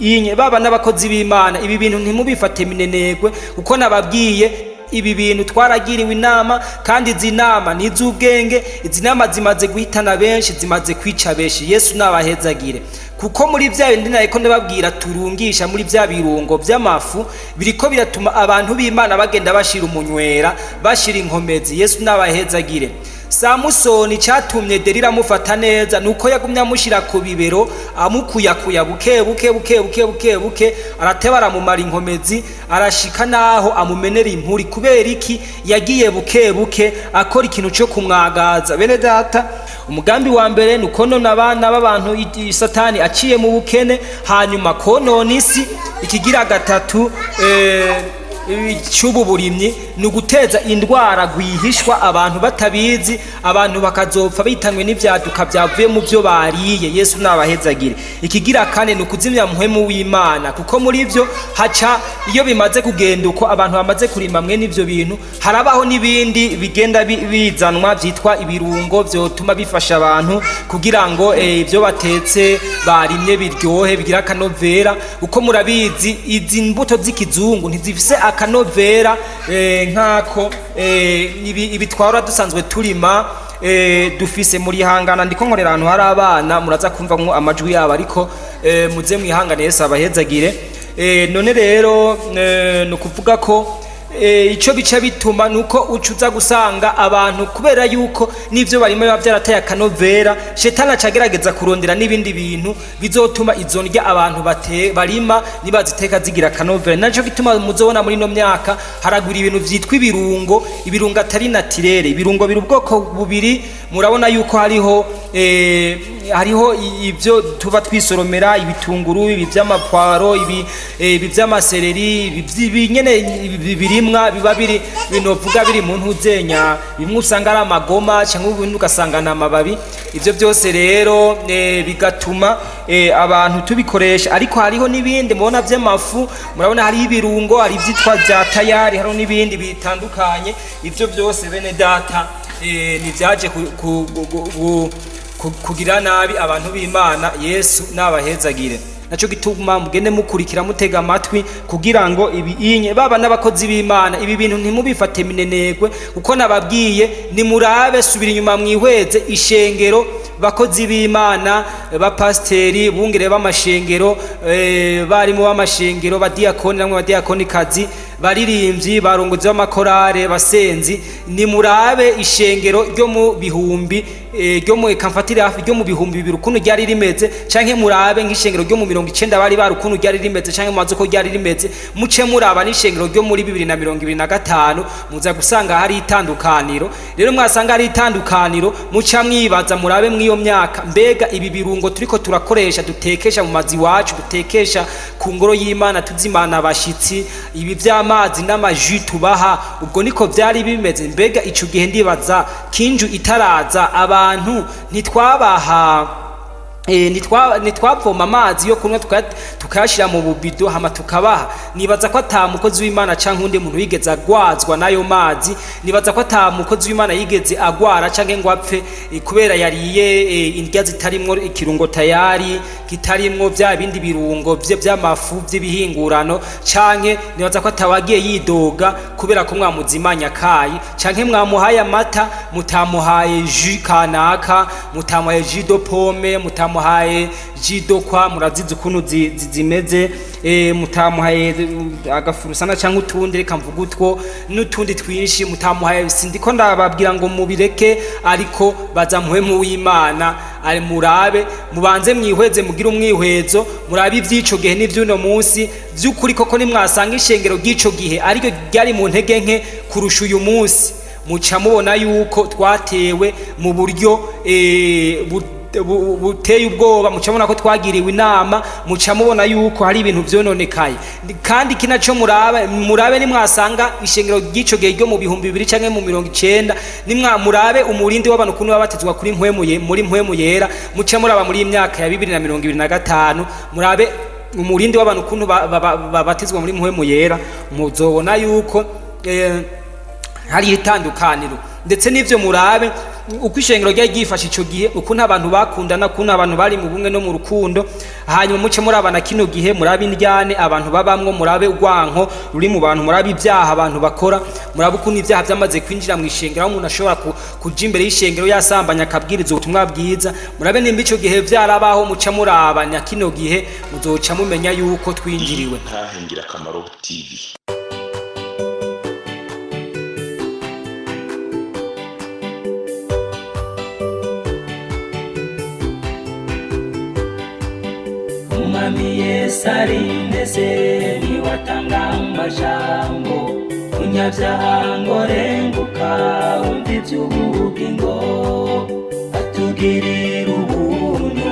Inye baba n'abakozi b'Imana, ibi bintu ntimubifate minenegwe, kuko nababwiye ibi bintu twaragiriwe inama, kandi izi nama ni iz'ubwenge. Izi nama zimaze guhitana benshi, zimaze kwica benshi. Yesu nabahezagire, kuko muri bya bindi nariko ndababwira turungisha muri bya birungo by'amafu, biriko biratuma abantu b'Imana bagenda bashira umunywera, bashira inkomezi. Yesu nabahezagire. Samusoni, cyatumye Delila amufata neza nuko yagumye amushyira ku bibero, amukuyakuya buke buke buke buke buke buke, arateba aramumara inkomezi, arashika naho amumenera impuri. Kubera iki? Yagiye buke buke akora ikintu cyo kumwagaza. Bene data, umugambi wa mbere ni ukonona abana b'abantu Satani aciye mu bukene, hanyuma konona isi. Ikigira gatatu cy'ubu burimyi ni uguteza indwara rwihishwa abantu batabizi, abantu bakazopfa bitanywe n'ibyaduka byavuye mu byo bariye. Yesu nabahezagire. Ikigira kane ni ukuzimya muhemu w'Imana, kuko muri byo haca iyo bimaze kugenda uko abantu bamaze kurima mwe n'ibyo bintu, harabaho n'ibindi bigenda bizanwa byitwa ibirungo byotuma bifasha abantu kugira ngo ibyo batetse barimye biryohe, bigira akanovera. Uko murabizi, izi mbuto z'ikizungu ntizifise akanovera nk'ako ibi twahora dusanzwe turima dufise. Muri hangana, ndiko nkorera ahantu hari abana, muraza kumva mwo amajwi yabo, ariko muze mwihangane. Yesu abahezagire. None rero ni ukuvuga ko ico bica bituma nuko uca uza gusanga abantu, kubera yuko n'ivyo barimo biba vyarateye akanovera, shetani aca agerageza kurondera n'ibindi bintu bizotuma izo ndya abantu barima nibaziteka zigira akanovera. Naco gituma muzobona muri ino myaka haragwira ibintu vyitwa ibirungo, ibirungo atari naturel. Ibirungo biri ubwoko bubiri. Murabona yuko hariho ibyo tuba twisoromera, ibitunguru, ibi by'amapwaro, ibi by'amasereri, ibi nyene ibi birimwa biba biri binovuga biri mu ntuzenya. Bimwe usanga ari amagoma cyangwa ubundi ugasanga ni amababi. Ibyo byose rero bigatuma abantu tubikoresha. Ariko hariho n'ibindi mubona by'amafu, murabona hariho ibirungo, hari ibyitwa bya tayari, hariho n'ibindi bitandukanye. Ibyo byose, bene data, ni byaje kugira nabi abantu b'Imana. Yesu nabahezagire. Naco gituma mugende mukurikira, mutega amatwi, kugira ngo ibi inye baba n'abakozi b'Imana, ibi bintu ntimubifate minenegwe, kuko nababwiye nimurabe, subira inyuma mwihweze ishengero, bakozi b'Imana, bapasiteri, bungere b'amashengero, barimu b'amashengero, badiyakoni namwe badiyakonikazi, baririmbyi, barongozi b'amakorale, basenzi, nimurabe ishengero ryo mu bihumbi ryo mu eka mfatire hafi ryo mu 2000 ukuntu ryari rimeze, canke murabe nk'ishengero ryo mu 90 bari bari ukuntu ryari rimeze, canke mumaze uko ryari rimeze, muce muraba n'ishengero ryo muri 2025, muza gusanga hari itandukaniro. Rero mwasanga hari itandukaniro, muca mwibaza, murabe mw'iyo myaka, mbega ibi birungo turiko turakoresha, dutekesha mu mazi iwacu, dutekesha ku ngoro y'Imana, tuzimana abashitsi, ibi vy'amazi n'amaji tubaha, ubwo niko vyari bimeze? Mbega ico gihe, ndibaza kinju itaraza, abantu ntitwabaha ntitwavoma amazi yo kunywa tukayashira mu bubido hama tukabaha? Nibaza ko ata mukozi w'Imana canke undi muntu yigeze agwazwa n'ayo mazi. Nibaza ko ata mukozi w'Imana yigeze agwara canke ngo apfe kubera yariye indya zitarimwo ikirungo tayari, kitarimwo vya bindi birungo vye vy'amafu vy'ibihingurano, canke nibaza ko atawagiye yidoga kubera ko mwamuzimanya kayi, canke mwamuhaye amata mutamuhaye jus kanaka, mutamuhaye jus de pomme, mutamuhaye jus de kwa murazizi ukuntu zimeze, mutamuhaye agafurusana canke utundi, reka mvuga utwo n'utundi twinshi mutamuhaye. Sindiko ndababwira ngo mubireke, ariko baza muhemu w'Imana ari murabe, mubanze mwihweze, mugire umwihwezo, murabe ivy'ico gihe n'ivy'uno munsi vy'ukuri koko. Nimwasanga ishengero ry'ico gihe ariryo ryari mu ntege nke kurusha uyu munsi, muca mubona yuko twatewe mu buryo buteye ubwoba. Muca mubona ko twagiriwe inama, muca mubona yuko hari ibintu vyononekaye. Kandi iki naco murabe, murabe nimwasanga ishengero ry'ico gihe ryo mu 2000 canke mu 90, nimwa murabe umurindi w'abantu ukuntu baba batizwa kuri mpwemu muri mpwemu yera, muce muraba muri iyi myaka ya 2025, murabe umurindi w'abantu ukuntu babatizwa muri mpwemu yera, muzobona yuko hari itandukaniro. Ndetse n'ivyo murabe. Uko ishengero ryari ryifashe ico gihe, ukuntu abantu bakundana, ukuntu abantu bari mu bumwe no mu rukundo, hanyuma muce murabana kino gihe, murabe indyane abantu babamwo, murabe urwanko ruri mu bantu, murabe ibyaha abantu bakora, murabe ukuntu ibyaha byamaze kwinjira mu ishengero, aho umuntu ashobora kuja imbere y'ishengero yasambanya akabwiriza ubutumwa bwiza. Murabe nimba ico gihe vyarabaho, muca murabanya kino gihe, muzoca mumenya yuko twinjiriwe. Ntahe Ngirakamaro TV. Umwami Yesu arindeze, niwe atanga amajambo. Munyabyaha ngo renguka, wumva iby'ubugingo, atugirira ubuntu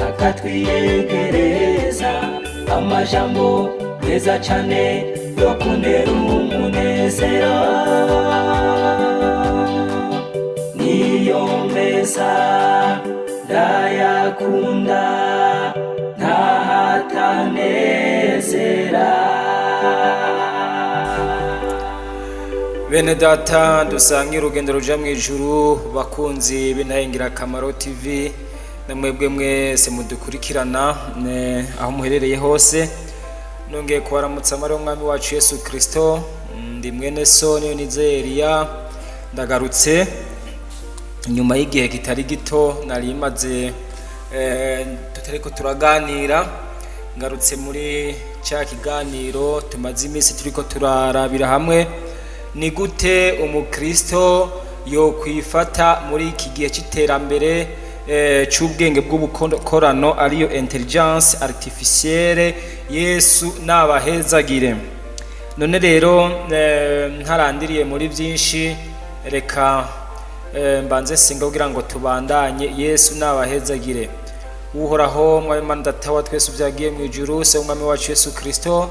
akatwiyegereza amajambo meza cane yo kuntera umunezero, niyo meza ndayakunda, ntahatanezera. Bene data dusangiye urugendo ruja mu ijuru, bakunzi b'Intahe Ngirakamaro TV, na mwebwe mwese mudukurikirana aho muherereye hose, nongeye kubaramutsa amara y'umwami wacu Yesu Kristo. Ndi mwene so niyo nizeriya, ndagarutse nyuma y'igihe kitari gito nari maze tutariko turaganira. Ngarutse muri cya kiganiro tumaze iminsi turiko turarabira hamwe ni gute umukristo yokwifata muri iki gihe c'iterambere c'ubwenge bw'ubukorano, ariyo intelligence artificielle. Yesu nabahezagire. None rero ntarandiriye muri byinshi, reka mbanze singa kugira ngo tubandanye. Yesu nabahezagire. Uhoraho Mwami Mana Data wa twese ubyagiye mu ijuru, se umwami wacu Yesu Kristo,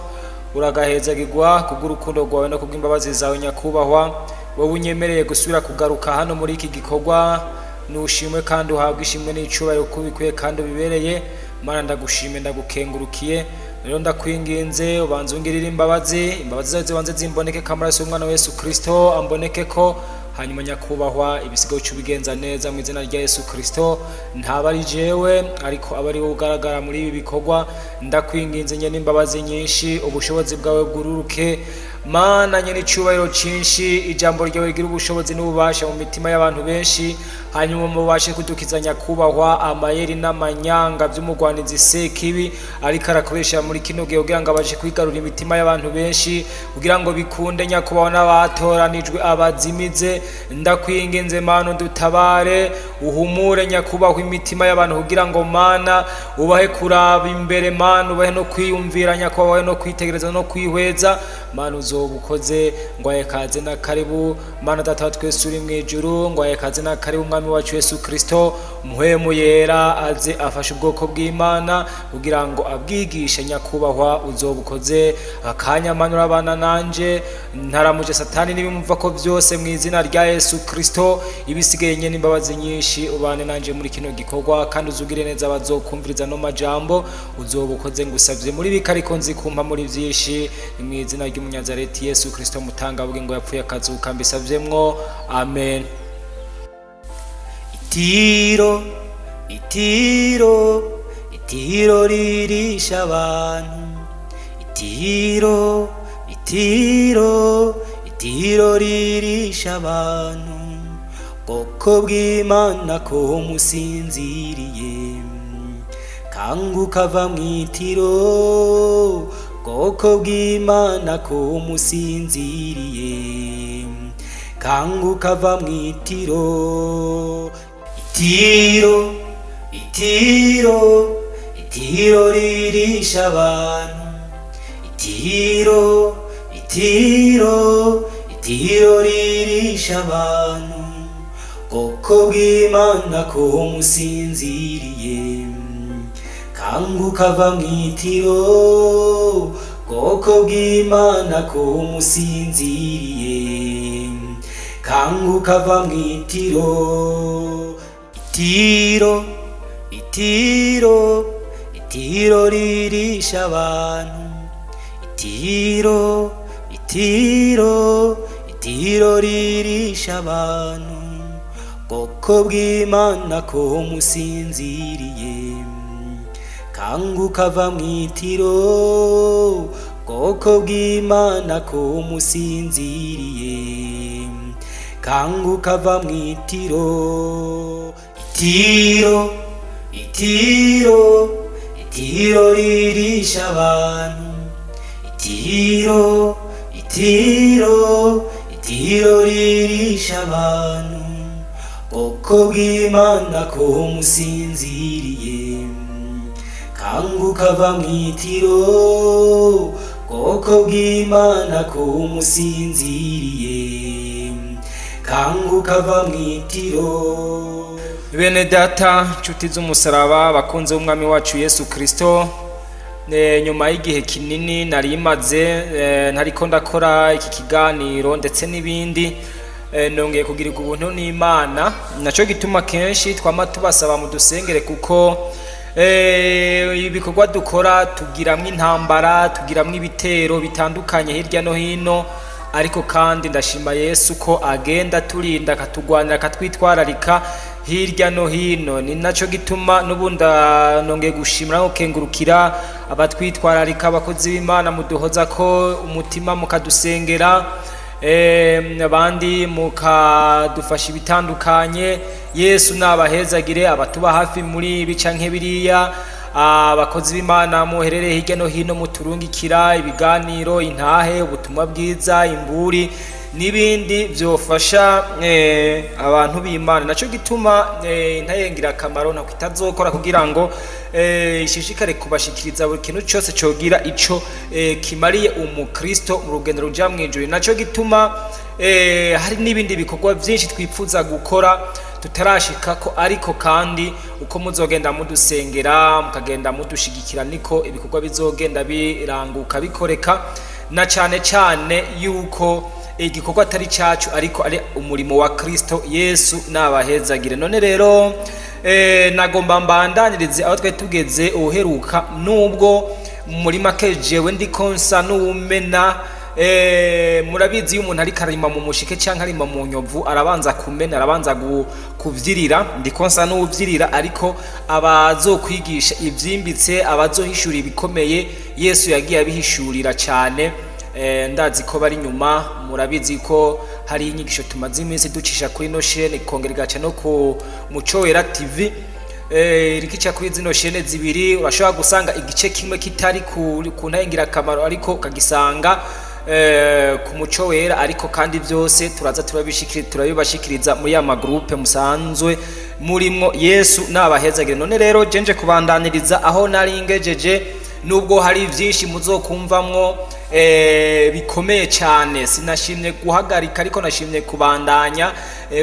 uragahezagirwa kubw'urukundo rwawe no kubw'imbabazi zawe. Nyakubahwa, wowe unyemereye gusubira kugaruka hano muri iki gikorwa, nushimwe kandi uhabwe ishimwe n'icubahiro kuko ubikwiye kandi ubibereye. Mana, ndagushimye, ndagukengurukiye. Rero ndakwinginze ubanze ungirire imbabazi, imbabazi zawe zibanze zimboneke ko amaraso y'umwana wa Yesu Kristo amboneke ko, hanyuma nyakubahwa ibisigo cy'ubigenza neza mu izina rya Yesu Kristo. Ntaba ari jewe, ariko aba ari wowe ugaragara muri ibi bikorwa. Ndakwinginze nye n'imbabazi nyinshi, ubushobozi bwawe bwururuke. Mana nye n'icyubahiro cyinshi, ijambo ryawe rigira ubushobozi n'ububasha mu mitima y'abantu benshi, hanyuma mubashe kudukiza nyakubahwa amayeri n'amanyanga by'umugwanizi Sekibi ariko arakoresha muri kino gihe kugira ngo abashe kwigarurira imitima y'abantu benshi, kugira ngo bikunde nyakubahwa n'abatoranijwe abazimize. Ndakwinginze Mana, dutabare, uhumure nyakubahwa imitima y'abantu, kugira ngo Mana ubahe kuraba imbere, Mana ubahe no kwiyumvira nyakubahwa, no kwitegereza no kwihweza. Mana, uzoba ukoze. Ngwaye kaze na karibu. Mana Data wa twese uri mu ijuru, ngwaye kaze na karibu. Umwami wacu Yesu Kristo, Muhemu Yera aze afashe ubwoko bw'Imana kugira ngo abwigishe. Nyakubahwa, uzoba ukoze. Akanya Mana urabana nanje, ntaramuje Satani n'ibimumva ko byose mu izina rya Yesu Kristo. Ibisigaye nye n'imbabazi nyinshi ubane nanje muri kino gikorwa, kandi uzugire neza abazokumviriza no majambo. Uzoba ukoze. Ngusavye muri bike, ariko nzi kumpa muri byinshi. Ni mu izina ry'umunyazareti Yesu Kristo mutangabugingo yapfuye akazuka mbisavyemwo, amen. Itiro, itiro, itiro ririsha abantu, itiro, itiro, itiro ririsha abantu. Bwoko bw'Imana ko musinziriye, kanguka va mu itiro. Bwoko bw'Imana ko musinziriye, kanguka va mu itiro. Itiro, itiro, itiro ririsha abantu, itiro, itiro, itiro ririsha abantu. Bwoko bw'Imana ko musinziriye, kanguka va mu itiro. Bwoko bw'Imana ko musinziriye, kanguka va mu itiro. Itiro, itiro, itiro ririsha abantu, itiro, itiro, itiro ririsha abantu. Bwoko bw'Imana ko musinziriye, kanguka va mwitiro. Bwoko bw'Imana ko musinziriye, kanguka va mwitiro. Itiro, itiro, itiro ririsha abantu. Itiro, itiro, itiro ririsha abantu. Bwoko bw'Imana ko musinziriye, kanguka va mwitiro. Bwoko bw'Imana ko musinziriye, kanguka va mwitiro. Bene data, nshuti z'umusaraba, bakunze b'umwami wacu Yesu Kristo, nyuma y'igihe kinini nari maze ntariko ndakora iki kiganiro ndetse n'ibindi, nongeye kugirirwa ubuntu n'Imana. Naco gituma kenshi twama tubasaba mudusengere, kuko ibikorwa dukora tugiramwo intambara, tugiramwo ibitero bitandukanye hirya no hino. Ariko kandi ndashima Yesu ko agenda turinda, akatugwanira, akatwitwararika hirya no hino. Ni naco gituma n'ubundi nongeye gushimira no gukengurukira abatwitwararika, abakozi b'Imana muduhoza ko umutima, mukadusengera, abandi mukadufasha ibitandukanye. Yesu nabahezagire, abatuba hafi muri ibi canke biriya, abakozi b'Imana muherereye hirya no hino muturungikira ibiganiro, intahe, ubutumwa bwiza, imburi n'ibindi byofasha abantu b'Imana. Naco gituma intahe ngirakamaro ntako itazokora kugira ngo ishishikare kubashikiriza buri kintu cyose cogira ico kimariye umukristo mu rugendo ruja mw'ijuru. Naco gituma hari n'ibindi bikorwa byinshi twipfuza gukora tutarashikako, ariko kandi uko muzogenda mudusengera, mukagenda mudushigikira, niko ibikorwa bizogenda biranguka, bikoreka, na cane cane yuko igikorwa atari cyacu ariko ari umurimo wa Kristo. Yesu nabahezagire. None rero nagomba mbandanirize aho twari tugeze uheruka, nubwo muri make jewe ndiko nsa n'uwumena. Murabizi, iyo umuntu ariko arima mu mushike cyangwa arima mu nyovu, arabanza kumena, arabanza kuvyirira. Ndiko nsa n'uwuvyirira, ariko abazokwigisha ivyimbitse, abazohishura ibikomeye, Yesu yagiye abihishurira cyane. Ndazi ko bari nyuma. Murabizi ko hari inyigisho tumaze iminsi ducisha kuri ino shene, ikongera igaca no ku Muco Wera TV. Rikica kuri zino shene zibiri. Urashobora gusanga igice kimwe kitari ku ntahe ngirakamaro, ariko ukagisanga ku Muco Wera. Ariko kandi byose turaza turabibashikiriza muri ya magroupe musanzwe murimwo. Yesu nabahezagire. None rero jenje kubandaniriza aho nari ngejeje, nubwo hari byinshi muzokumvamwo bikomeye cyane. Sinashimye guhagarika, ariko nashimye kubandanya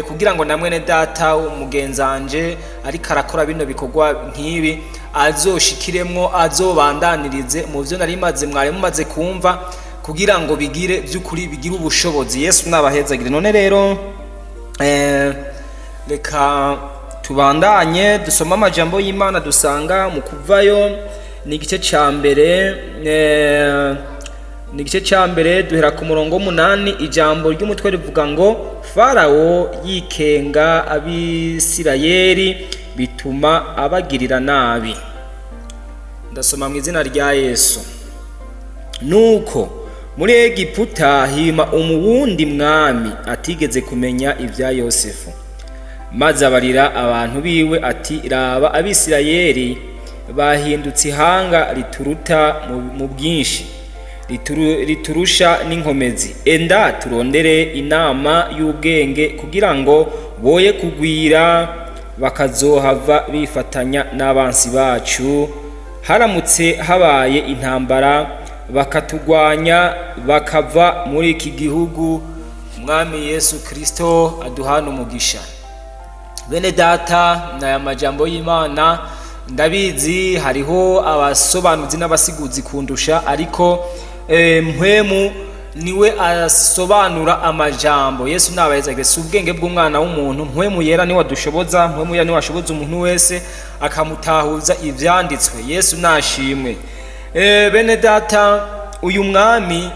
kugira ngo na mwene data umugenzanje ariko arakora bino bikorwa nk'ibi azoshikiremwo, azobandanirize mu byo nari maze, mwari mumaze kumva, kugira ngo bigire by'ukuri, bigire ubushobozi. Yesu nabahezagire. None rero reka tubandanye dusome amajambo y'Imana dusanga mu Kuvayo, ni igice cya mbere, ni igice cya mbere, duhera ku murongo w'umunani. Ijambo ry'umutwe rivuga ngo: "Farawo yikenga Abisirayeli, bituma abagirira nabi." Ndasoma mu izina rya Yesu. Nuko muri Egiputa hima umuwundi mwami atigeze kumenya ibya Yosefu. Maze abarira abantu biwe ati: "Raba, Abisirayeli bahindutse ihanga rituruta mu bwinshi, riturusha n'inkomezi. Enda turondere inama y'ubwenge kugira ngo boye kugwira, bakazohava bifatanya n'abansi bacu, haramutse habaye intambara, bakatugwanya, bakava muri iki gihugu." Umwami Yesu Kristo aduhana umugisha. Bene data, n'aya majambo y'Imana. Ndabizi hariho abasobanuzi n'abasiguzi kundusha, ariko mpwemu niwe asobanura amajambo. Yesu nabahezagire. Si ubwenge bw'umwana w'umuntu, Mpwemu Yera niwe adushoboza. Mpwemu Yera niwe ashoboza umuntu wese, akamutahuza ivyanditswe. Yesu nashimwe. Bene data, uyu mwami,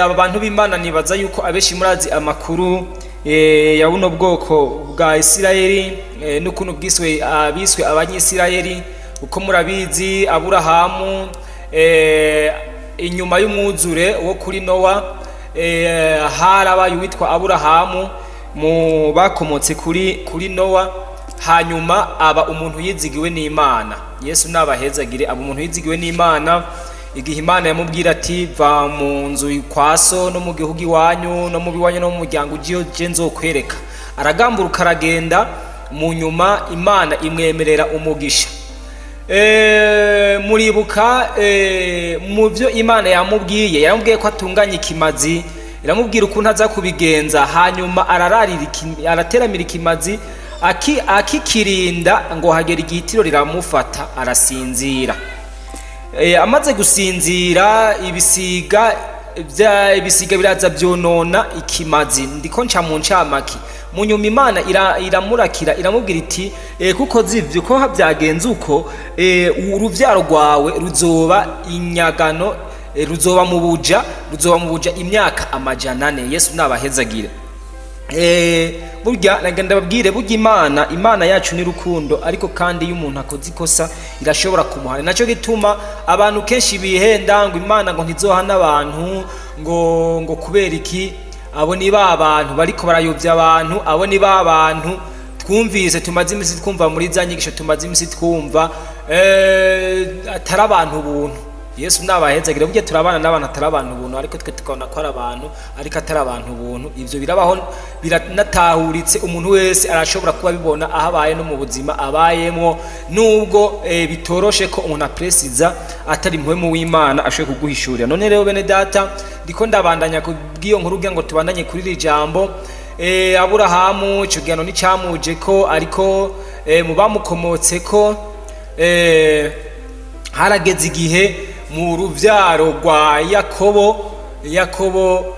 aba bantu b'Imana, nibaza yuko abenshi murazi amakuru. ya buno bwoko bwa Isirayeli, n'ukuntu bwiswe, abiswe Abanyisirayeli. Uko murabizi, Aburahamu, inyuma y'umwuzure wo kuri Nowa, harabaye uwitwa Aburahamu mu bakomotse kuri Nowa. Hanyuma aba umuntu yizigiwe n'Imana. Yesu nabahezagire. Aba umuntu yizigiwe n'Imana igihe Imana yamubwira ati: "Va mu nzu kwa so, no mu gihugu iwanyu, no mu biwanyu, no mu muryango, ugiye je nzokwereka." Aragamburuka, aragenda. Mu nyuma Imana imwemerera umugisha. Muribuka mu byo Imana yamubwiye, yaramubwiye ko atunganya ikimazi, iramubwira ukuntu aza kubigenza. Hanyuma arararira arateramira ikimazi, akikirinda ngo hagera igihitiro riramufata, arasinzira. Amaze gusinzira, ibisiga biraza byonona ikimazi. Ndiko nca mu ncamake. Mu nyuma Imana iramurakira, iramubwira iti: "Kuko zivyo ko byagenze uko, uruvyaro rwawe ruzoba inyagano, ruzoba mu buja imyaka 400." Yesu nabahezagire. Burya nagenda babwire, burya Imana yacu ni rukundo, ariko kandi iyo umuntu akoze ikosa irashobora kumuhana. Nacyo gituma abantu kenshi bihenda ngo Imana ngo ntizohana abantu, ngo kubera iki. Abo ni ba bantu bariko barayobya abantu. Abo ni ba bantu twumvise, tumaze imisi twumva muri za nyigisho tumaze imisi twumva, atari abantu ubuntu. Yesu nabahezagire. Burya turabana n'abantu atari abantu ubuntu, ariko twe tukabona ko ari abantu, ariko atari abantu ubuntu. Ivyo birabaho, biranatahuritse. Umuntu wese arashobora kuba abibona aho abaye no mu buzima abayemwo, nubwo bitoroshe ko umuntu apresiza atari Mpwemu w'Imana ashoboye kuguhishurira. None rero, bene data, ndiko ndabandanya kubw'iyo nkuru kugira ngo tubandanye kuri iri jambo. Aburahamu ico gihano nticamuje ko, ariko mu bamukomotseko, harageze igihe mu ruvyaro rwa Yakobo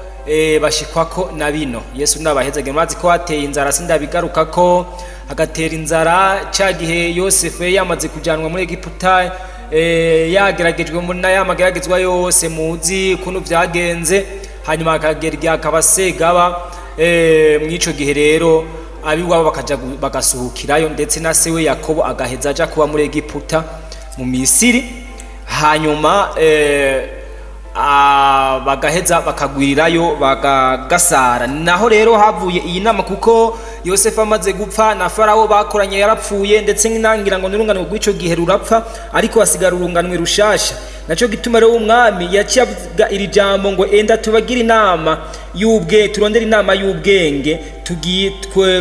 bashikwako na bino. Yesu nabahezage. Murazi ko hateye inzara, sindabigarukako. Hagatera inzara ca gihe Yosefu yari yamaze kujanwa muri Egiputa, yageragejwe muri ya mageragezwa yose muzi ukuntu vyagenze. Hanyuma akagera igihe akaba segaba. Mw'ico gihe rero abiwabo bakaja bagasuhukirayo, ndetse na sewe Yakobo agaheza aja kuba muri Egiputa, mu Misiri. Hanyuma bagaheza bakagwirirayo, bagagasara. Naho rero havuye iyi nama, kuko Yosefu amaze gupfa na Farawo bakoranye yarapfuye, ndetse nangira ngo n'urunganwe rw'ico gihe rurapfa, ariko hasigara urunganwe rushasha. Naco gituma rero umwami yaciye avuga iri jambo ngo: "Enda tubagire inama y'ubwe, turondere inama y'ubwenge tugiye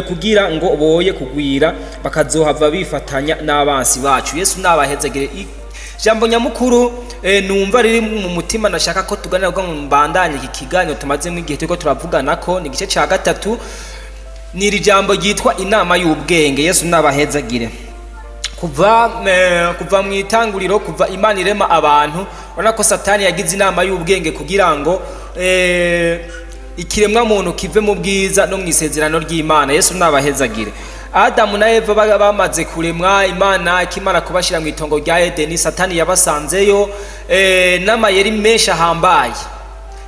kugira ngo boye kugwira, bakazohava bifatanya n'abansi bacu." Yesu nabahezagire. Jambo nyamukuru, numva riri mu mutima nashaka ko tuganira ngo mbandanye iki kiganiro tumazemo igihe turiko turavugana ko ni igice ca gatatu, ni iri jambo ryitwa inama y'ubwenge. Yesu nabahezagire. Kuva mu itanguriro, kuva Imana irema abantu, urabona ko Satani yagize inama y'ubwenge kugira ngo ikiremwa muntu kive mu bwiza no mu isezerano ry'Imana. Yesu nabahezagire. Adamu na Eva bamaze kuremwa, Imana ikimara kubashyira mu itongo rya Edeni, Satani yabasanzeyo n'amayeri menshi ahambaye.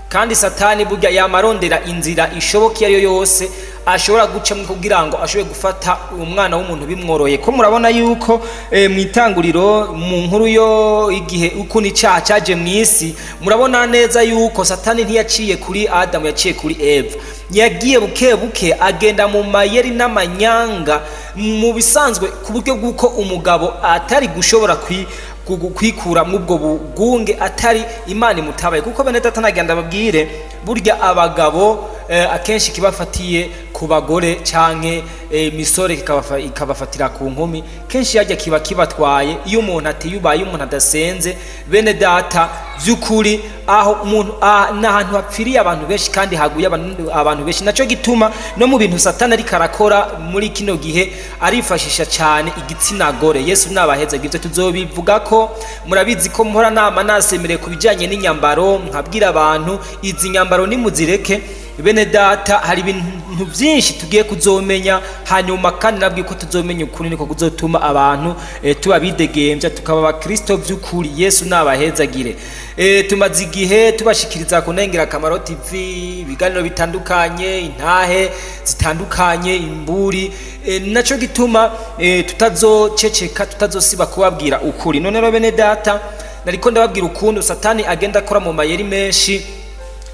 Kandi Satani burya yamarondera inzira ishoboka iyo ari yo yose ashobora gucamo kugira ngo ashobore gufata umwana w'umuntu bimworoye. Ko murabona yuko mu itanguriro, mu nkuru yo igihe ukuntu icyaha cyaje mu isi, murabona neza yuko Satani ntiyaciye kuri Adamu, yaciye kuri Eva. Yagiye buke buke, agenda mu mayeri n'amanyanga mu bisanzwe, ku buryo bw'uko umugabo atari gushobora kwikura mw'ubwo bugunge atari Imana imutabaye. Kuko, bene data, nagenda babwire, burya abagabo akenshi kibafatiye ku bagore canke imisore ikabafatira ku nkumi, kenshi yajya kiba kibatwaye. Iyo umuntu atiyubaye, umuntu adasenze, bene data, by'ukuri aho umuntu ni ahantu hapfiriye abantu benshi kandi haguye abantu benshi. Naco gituma no mu bintu Satani ariko arakora muri kino gihe arifashisha cyane igitsina gore. Yesu nabaheza. Ibyo tuzobivuga ko murabizi ko mpora nama nasemereye ku bijyanye n'inyambaro, nkabwira abantu: izi nyambaro nimuzireke. Bene data, hari ibintu byinshi tugiye kuzomenya. Hanyuma kandi nabwiye ko tuzomenya ukuri niko kuzotuma abantu tuba bidegembya, tukaba abakristo by'ukuri. Yesu nabahezagire. Tumaze igihe tubashikiriza ku Ngirakamaro TV ibiganiro bitandukanye, intahe zitandukanye, imburi. Naco gituma tutazoceceka, tutazosiba kubabwira ukuri. None rero bene data, nariko ndababwira ukuntu Satani agenda akora mu mayeri menshi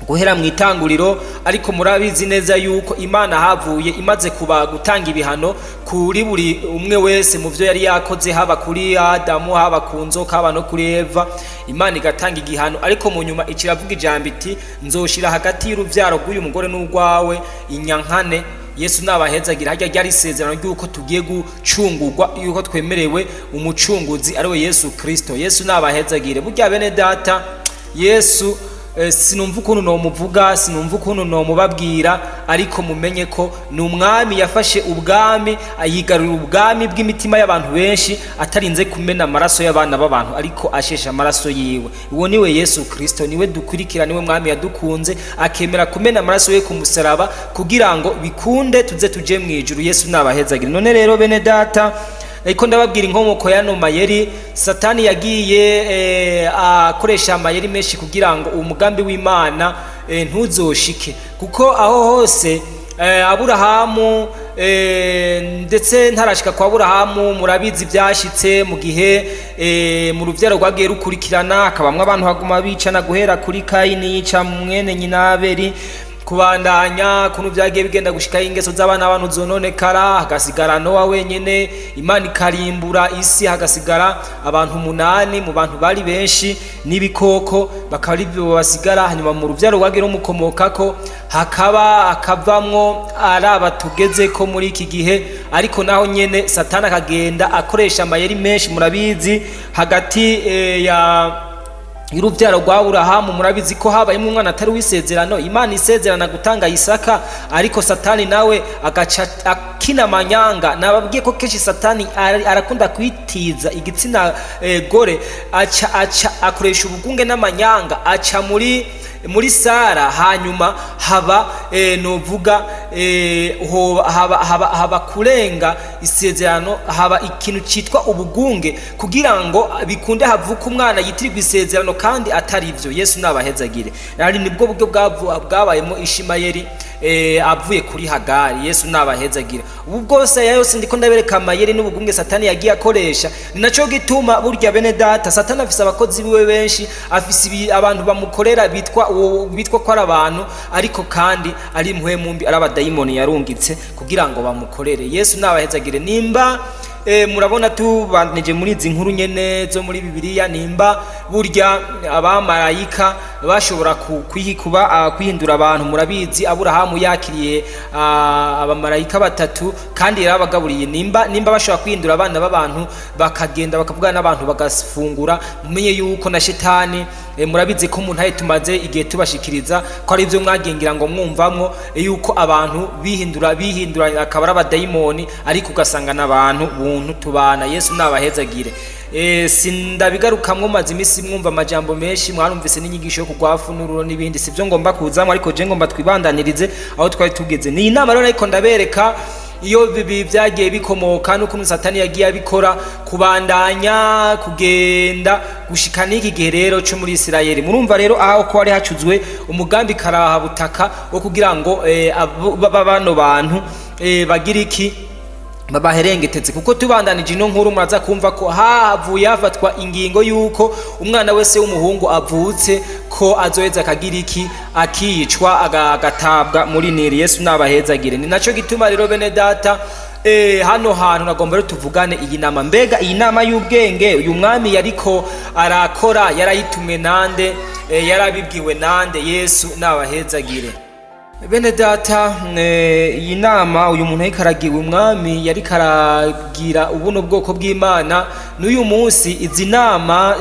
guhera mu itanguriro. Ariko murabizi neza yuko Imana havuye imaze kuba gutanga ibihano kuri buri umwe wese mu byo yari yakoze, haba kuri Adamu, haba ku nzoka, haba no kuri Eva, Imana igatanga igihano. Ariko mu nyuma ikiravuga ijambo iti: "Nzoshira hagati y'uruvyaro rw'uyu mugore n'urwawe inyankane." Yesu nabahezagira. Harya ryari isezerano ry'uko tugiye gucungurwa, yuko twemerewe umucunguzi ariwe Yesu Kristo. Yesu nabahezagire. Burya bene data, Yesu sinumva ukuntu nomuvuga, sinumva ukuntu nomubabwira, ariko mumenye ko ni umwami yafashe ubwami, ayigarurira ubwami bw'imitima y'abantu benshi atarinze kumena amaraso y'abana b'abantu, ariko asheshe amaraso yiwe. Uwo niwe Yesu Kristo, niwe dukurikira, niwe mwami yadukunze akemera kumena amaraso ye ku musaraba kugira ngo bikunde tuze tuje mu ijuru. Yesu nabahezagire. None rero bene data, ariko ndababwira inkomoko y'ano mayeri Satani yagiye akoresha amayeri menshi kugira ngo umugambi w'Imana ntuzoshike, kuko aho hose Aburahamu, ndetse ntarashika kwa Aburahamu, murabizi byashitse mu gihe mu ruvyaro rwagiye rukurikirana, hakabamwo abantu haguma bicana guhera kuri Kayini yica mwene nyina Abeli, kubandanya kuntu byagiye bigenda gushikaho ingeso z'abana abantu zononekara, hagasigara Nowa wenyene. Imana ikarimbura isi, hagasigara abantu 8 mu bantu bari benshi n'ibikoko, bakaba ari bo basigara. Hanyuma mu ruvyaro rwagiye rumukomokako hakaba hakavamwo ari abatugeze ko muri iki gihe. Ariko naho nyene Satani akagenda akoresha amayeri menshi. Murabizi, hagati ya y'urubyaro rwa Aburahamu, murabizi ko habayemo umwana atari uw'isezerano. Imana isezerana gutanga Isaka, ariko Satani nawe agaca akina amanyanga. Nababwiye ko kenshi Satani arakunda kwitiza igitsina gore, aca akoresha ubugunge n'amanyanga, aca muri Sara. Hanyuma haba novuga haba kurenga isezerano, haba ikintu citwa ubugunge kugira ngo bikunde havuka umwana yitirirwa isezerano kandi atari ivyo. Yesu nabahezagire. Ari nibwo buryo bwabayemo Ishimayeli avuye kuri Hagari. Yesu nabahezagire. Ubu bwose aya yose ndiko ndabereka amayeri n'ubugunge Satani yagiye akoresha. Ni naco gituma burya bene data, Satani afise abakozi biwe benshi, afise abantu bamukorera bitwa ko ari abantu, ariko kandi ari impwemu mbi, ari abadayimoni yarungitse kugira ngo bamukorere. Yesu nabahezagire. Nimba murabona tubanije muri izi nkuru nyene zo muri Bibiliya, nimba burya abamarayika bashobora kuba kwihindura abantu, murabizi Aburahamu yakiriye abamarayika batatu kandi yarabagaburiye. Nimba bashobora kwihindura abana b'abantu, bakagenda bakavugana n'abantu, bagafungura, mumenye yuko na Shetani, murabizi ko umuntu aye tumaze igihe tubashikiriza ko ari ibyo mwagengira ngo mwumvamwo yuko abantu bihindura akaba ari abadayimoni, ariko ugasanga n'abantu buntu tubana. Yesu nabahezagire. Sindabigarukamwo, maze imisi mwumva amajambo menshi, mwarumvise n'inyigisho yo kugwafu n'ururo n'ibindi, sivyo ngomba kuzamwo. Ariko je ngomba twibandanirize aho twari tugeze. Ni inama rero, ariko ndabereka iyo bibi byagiye bikomoka n'ukuntu Satani yagiye abikora kubandanya kugenda gushika n'iki gihe rero cyo muri Isirayeli. Murumva rero aho ko hari hacuzwe umugambi karahabutaka wo kugira ngo bano bantu bagira iki, babaherengetetse. Kuko tubandanije ino nkuru, muraza kumva ko havuye hafatwa ingingo y'uko umwana wese w'umuhungu avutse ko azoheza akagira iki, akicwa, agatabwa muri Nili. Yesu nabahezagire. Ni naco gituma rero bene data, hano hantu nagomba rero tuvugane iyi nama. Mbega iyi nama y'ubwenge uyu mwami yariko arakora yarayitumwe nande? Yarabibwiwe nande? Yesu nabahezagire. Bene data, iyi nama uyu muntu ariko aragira, umwami yariko aragira ubuno bwoko bw'Imana, n'uyu munsi izi nama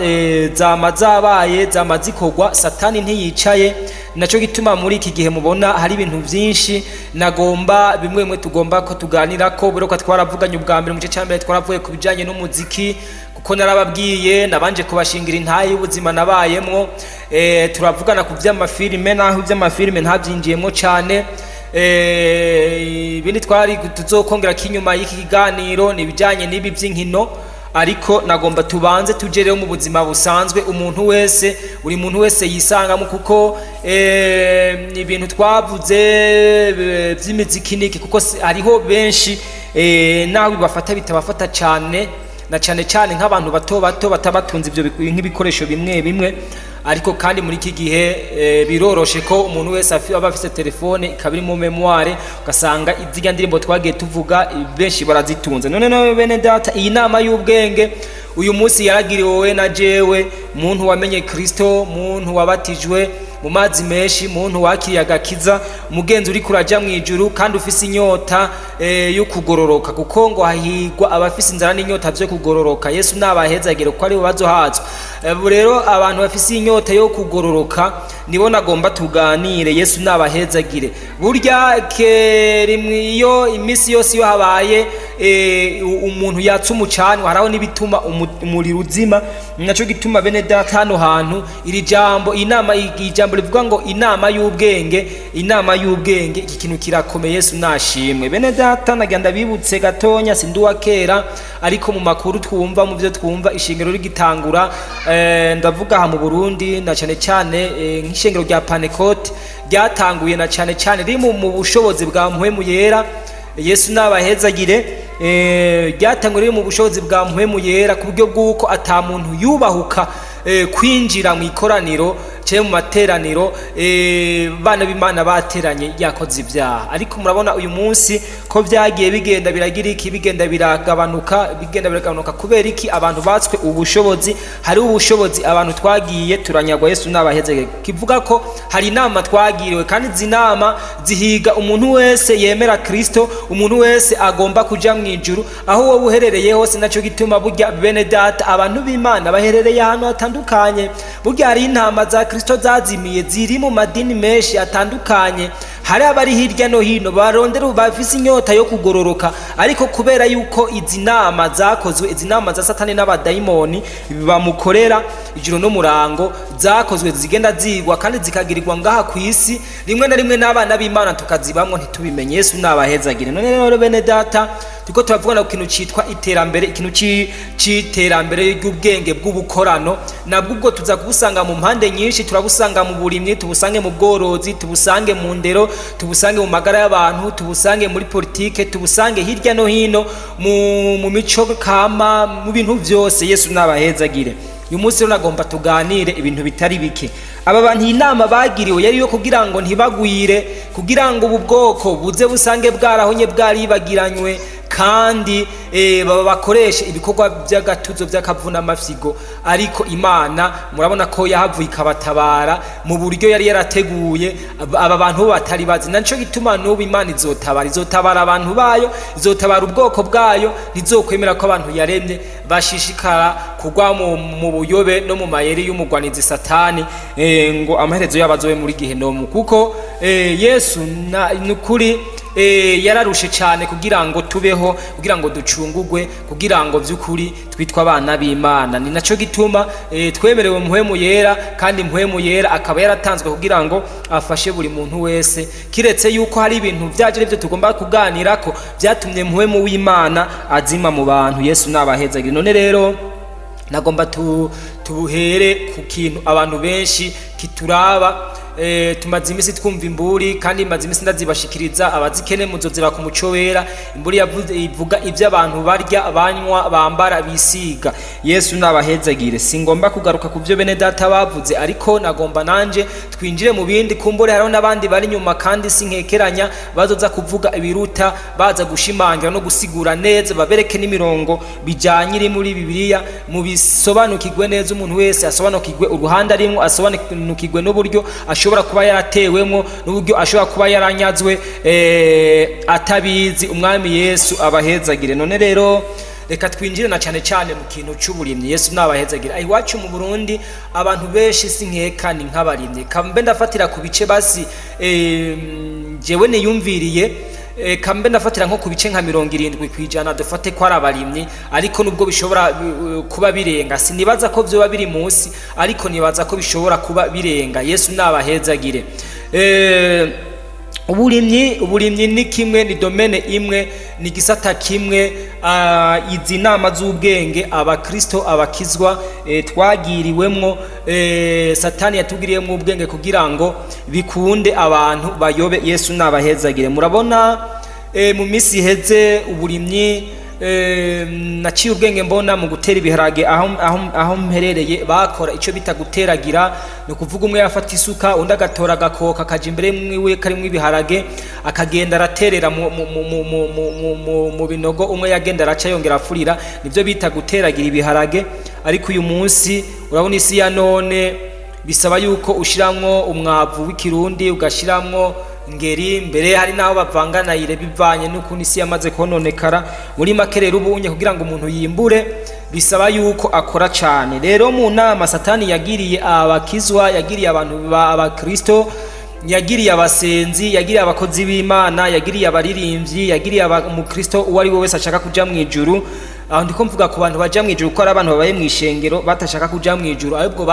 zama zabaye, zama zikorwa. Satani ntiyicaye. Naco gituma muri iki gihe mubona hari ibintu byinshi nagomba bimwe bimwe tugomba ko tuganira ko buruka. Twaravuganye ubwa mbere mu gice cya mbere, twaravuye ku bijanye n'umuziki, kuko narababwiye nabanje kubashingira intaye y'ubuzima nabayemwo. Turavugana ku by'amafilime, naho iby'amafilime ntabyinjiyemwo cyane. Ibindi twari tuzokongera kinyuma y'iki kiganiro ni ibijyanye n'ibi by'inkino. Ariko nagomba tubanze tuje rero mu buzima busanzwe, umuntu wese, buri muntu wese yisangamo, kuko ibintu twavuze by'imiziki niki, kuko hariho benshi naho bibafata bitabafata cyane, na cyane cyane nk'abantu bato bato batabatunze ibyo nk'ibikoresho bimwe bimwe. Ariko kandi muri iki gihe biroroshe ko umuntu wese aba afise telefone ikaba iri mu mémoire, ugasanga zirya ndirimbo twagiye tuvuga benshi barazitunze. None nawe bene data, iyi nama y'ubwenge uyu munsi yaragiriwe wowe na jewe, muntu wamenye Kristo, muntu wabatijwe mu mazi menshi, muntu wakiriye agakiza, umugenzi uri kuraja mu ijuru kandi ufise inyota yo kugororoka, kuko ngo hahigwa abafise inzara n'inyota vyo kugororoka. Yesu nabahezagire, kuko aribo bazohazwa. Ubu rero abantu bafise inyota yo kugororoka nibo nagomba tuganire. Yesu nabahezagire. Burya rimwe iyo iminsi yose iyo habaye umuntu yatsa umucanwa, haraho n'ibituma umuriro uzima. Naco gituma bene data, hano hantu iri jambo, inama, ijambo rivuga ngo inama y'ubwenge, inama y'ubwenge, iki kintu kirakomeye. Yesu nashimwe. Bene data, nagira ndabibutse gatonya, sindi uwa kera, ariko mu makuru twumva, mu byo twumva, ishengero rigitangura, ndavuga aha mu Burundi, na cyane cyane nk'ishengero rya Pentecote ryatanguye na cyane cyane riri mu bushobozi bwa Mpwemu Yera. Yesu nabahezagire. Ryatanguye riri mu bushobozi bwa Mpwemu Yera, ku buryo bw'uko ata muntu yubahuka kwinjira mu ikoraniro cyangwa mu materaniro bana b'Imana bateranye yakoze ibyaha. Ariko murabona uyu munsi ko byagiye bigenda biragira iki, bigenda biragabanuka, bigenda biragabanuka. Kubera iki? Abantu batswe ubushobozi. Hari ubushobozi abantu twagiye turanyagwa. Yesu nabaheze. Kivuga ko hari inama twagiriwe, kandi izi nama zihiga umuntu wese yemera Kristo, umuntu wese agomba kuja mu ijuru, aho wowe uherereye hose. Naco gituma burya bene data, abantu b'Imana baherereye ahantu hatandukanye. Burya hari intama za Kristo zazimiye ziri mu madini menshi atandukanye. Hari abari hirya no hino barondera, bafise inyota yo kugororoka, ariko kubera yuko izi nama zakozwe, izi nama za Satani n'abadayimoni bamukorera ijoro n'umurango zakozwe, zigenda zigwa kandi zikagirirwa ngaha ku isi, rimwe na rimwe n'abana b'Imana tukazibamwo ntitubimenye. Yesu nabahezagire. None rero bene data, turiko turavugana ku kintu citwa iterambere, ikintu c'iterambere ry'ubwenge bw'ubukorano. Nabwo ubwo tuza kubusanga mu mpande nyinshi. Turabusanga mu burimyi, tubusange mu bworozi, tubusange mu ndero, tubusange mu magara y'abantu, tubusange muri politike, tubusange hirya no hino mu mico kama, mu bintu vyose. Yesu nabahezagire. Uyu munsi rero nagomba tuganire ibintu bitari bike. Aba bantu, iyi nama bagiriwe yari yo kugira ngo ntibagwire, kugira ngo ubu bwoko buze busange bwarahonye, bwaribagiranywe, kandi baba bakoreshe ibikorwa by'agatuzo by'akavunamafyigo. Ariko Imana murabona ko yahavuye ikabatabara mu buryo yari yarateguye, aba bantu bo batari bazi. Naco gituma n'ubu Imana izotabara, izotabara abantu bayo, izotabara ubwoko bwayo. Ntizokwemera ko abantu yaremye bashishikara kugwa mu buyobe no mu mayeri y'umugwanizi Satani, ngo amaherezo yabo azobe muri gihenomu, kuko Yesu nukuri yararushe cyane kugira ngo tubeho, kugira ngo ducungugwe, kugira ngo by'ukuri twitwe abana b'Imana. Ni naco gituma twemerewe Mpwemu Yera, kandi Mpwemu Yera akaba yaratanzwe kugira ngo afashe buri muntu wese, kiretse yuko hari ibintu byaje aribyo tugomba kuganirako byatumye Mpwemu w'Imana azima mu bantu. Yesu nabahezagire. None rero nagomba tubuhere ku kintu abantu benshi kituraba. Tumaze iminsi twumva imburi, kandi maze iminsi ndazibashikiriza. Abazikene muzozira ku muco wera. Imburi ivuga ibyo abantu barya, banywa, bambara, bisiga. Yesu nabahezagire. Singomba kugaruka ku byo bene data bavuze, ariko nagomba nanje twinjire mu bindi. Kumbure hariho n'abandi bari inyuma, kandi sinkekeranya bazoza kuvuga ibiruta, baza gushimangira no gusigura neza, babereke n'imirongo bijanye iri muri Bibiliya, mubisobanukirwe neza. Umuntu wese asobanukirwe uruhande arimwo, asobanukirwe n'uburyo ashobora kuba yaratewemwo, n'uburyo ashobora kuba yaranyazwe atabizi. Umwami Yesu abahezagire. None rero reka twinjire na cyane cyane mu kintu c'uburimyi. Yesu nabahezagire. Aho iwacu mu Burundi abantu benshi sinkeka ni nk'abarimyi. Kambe ndafatira ku bice basi jewe niyumviriye, kambe ndafatira nko ku bice nka 70%, dufate ko ari abarimyi. Ariko nubwo bishobora kuba birenga, sinibaza ko vyoba biri munsi, ariko nibaza ko bishobora kuba birenga. Yesu nabahezagire. Uburimyi ni kimwe, ni domaine imwe, ni gisata kimwe. Izi nama z'ubwenge abakristo, abakizwa, twagiriwemwo, Satani yatugiriyemwo ubwenge kugira ngo bikunde abantu bayobe. Yesu nabahezagire. Murabona, mu minsi iheze uburimyi, naciye ubwenge mbona mu gutera ibiharage aho mperereye bakora icyo bita guteragira. Ni ukuvuga umwe yafata isuka, undi agatora agakoka, akaja imbere mwiwe karimwo ibiharage, akagenda araterera mu binogo. Umwe yagenda araca yongera afurira. Nibyo bita guteragira ibiharage. Ariko uyu munsi urabona isi ya none bisaba yuko ushiramwo umwavu w'ikirundi, ugashiramwo ngeri, mbere hari n'aho bavanga na urée, bivanye n'ukuntu isi yamaze kononekara. Muri make rero, ubunye kugira ngo umuntu yimbure bisaba yuko akora cyane. Rero mu nama Satani yagiriye abakizwa, yagiriye abantu ba abakristo, yagiriye abasenzi, yagiriye abakozi b'Imana, yagiriye abaririmbyi, yagiriye umukristo uwo ari we wese ashaka kuja mu ijuru. Aho ndiko mvuga ku bantu baja mu ijuru, ko ari abantu babaye mu ishengero batashaka kuja mu ijuru, ahubwo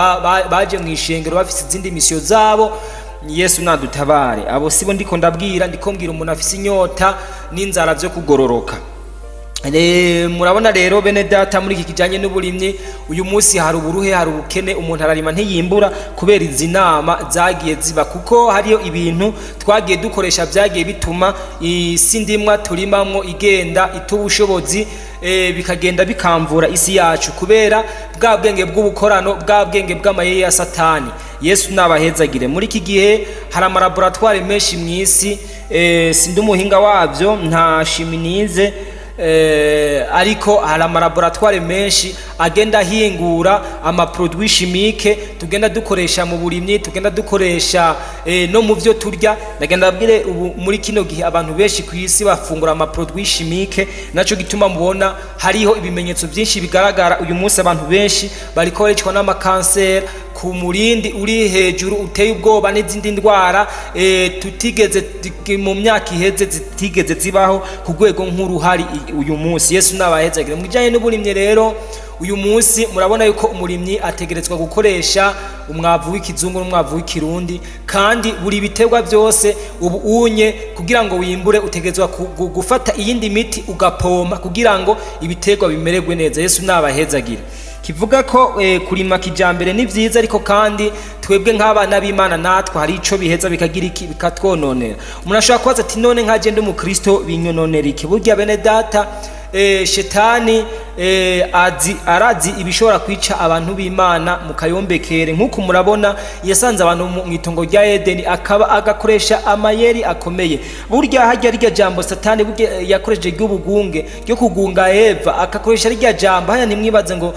baje mu ishengero bafise izindi misiyo zabo. Yesu nadutabare. Abo sibo ndiko ndabwira. Ndiko mbwira umuntu afise inyota n'inzara vyo kugororoka. Murabona rero bene data, muri iki kijanye n'uburimyi uyu munsi hari uburuhe, hari ubukene. Umuntu ararima ntiyimbura kubera izi nama zagiye ziba, kuko hariyo ibintu twagiye dukoresha byagiye bituma isi ndimwa turimamwo igenda ita ubushobozi, bikagenda bikamvura isi yacu kubera bwa bwenge bw'ubukorano, bwa bwenge bw'amayeri ya Satani. Yesu nabahezagire. Muri iki gihe hari amalaboratoire menshi mu isi. Sindi umuhinga wabyo, nta chimie nize, ariko hari amalaboratoire menshi agenda ahingura amaproduits chimiques tugenda dukoresha mu burimyi, tugenda dukoresha no mu byo turya. Ndagenda babwire, ubu muri kino gihe abantu benshi ku isi bafungura amaproduits chimiques. Naco gituma mubona hariho ibimenyetso byinshi bigaragara. Uyu munsi abantu benshi bariko baricwa n'amakanseri ku murindi uri hejuru uteye ubwoba, n'izindi ndwara tutigeze mu myaka iheze zitigeze zibaho ku rwego nk'uruhari uyu munsi. Yesu nabahezagire. Mu bijyanye n'uburimyi rero, uyu munsi murabona yuko umurimyi ategerezwa gukoresha umwavu w'ikizungu n'umwavu w'ikirundi, kandi buri biterwa byose ubu unye kugira ngo wimbure utegerezwa gufata iyindi miti ugapompa kugira ngo ibiterwa bimererwe neza. Yesu nabahezagire. Kivuga ko kurima kijambere ni vyiza, ariko kandi twebwe nk'abana b'Imana natwe hari ico biheza bikagira iki, bikatwononera. Umuntu ashobora kubaza ati: "None nkaje ndi umukristo, binyononera iki?" Burya bene data, shetani azi, arazi ibishobora kwica abantu b'Imana mu kayombekere. Nk'uko murabona yasanze abantu mu itongo rya Edeni, akaba agakoresha amayeri akomeye. Burya harya rirya jambo Satani burya yakoresheje ry'ubugunge, ryo kugunga Eva, akakoresha rirya jambo haya. Ntimwibaze ngo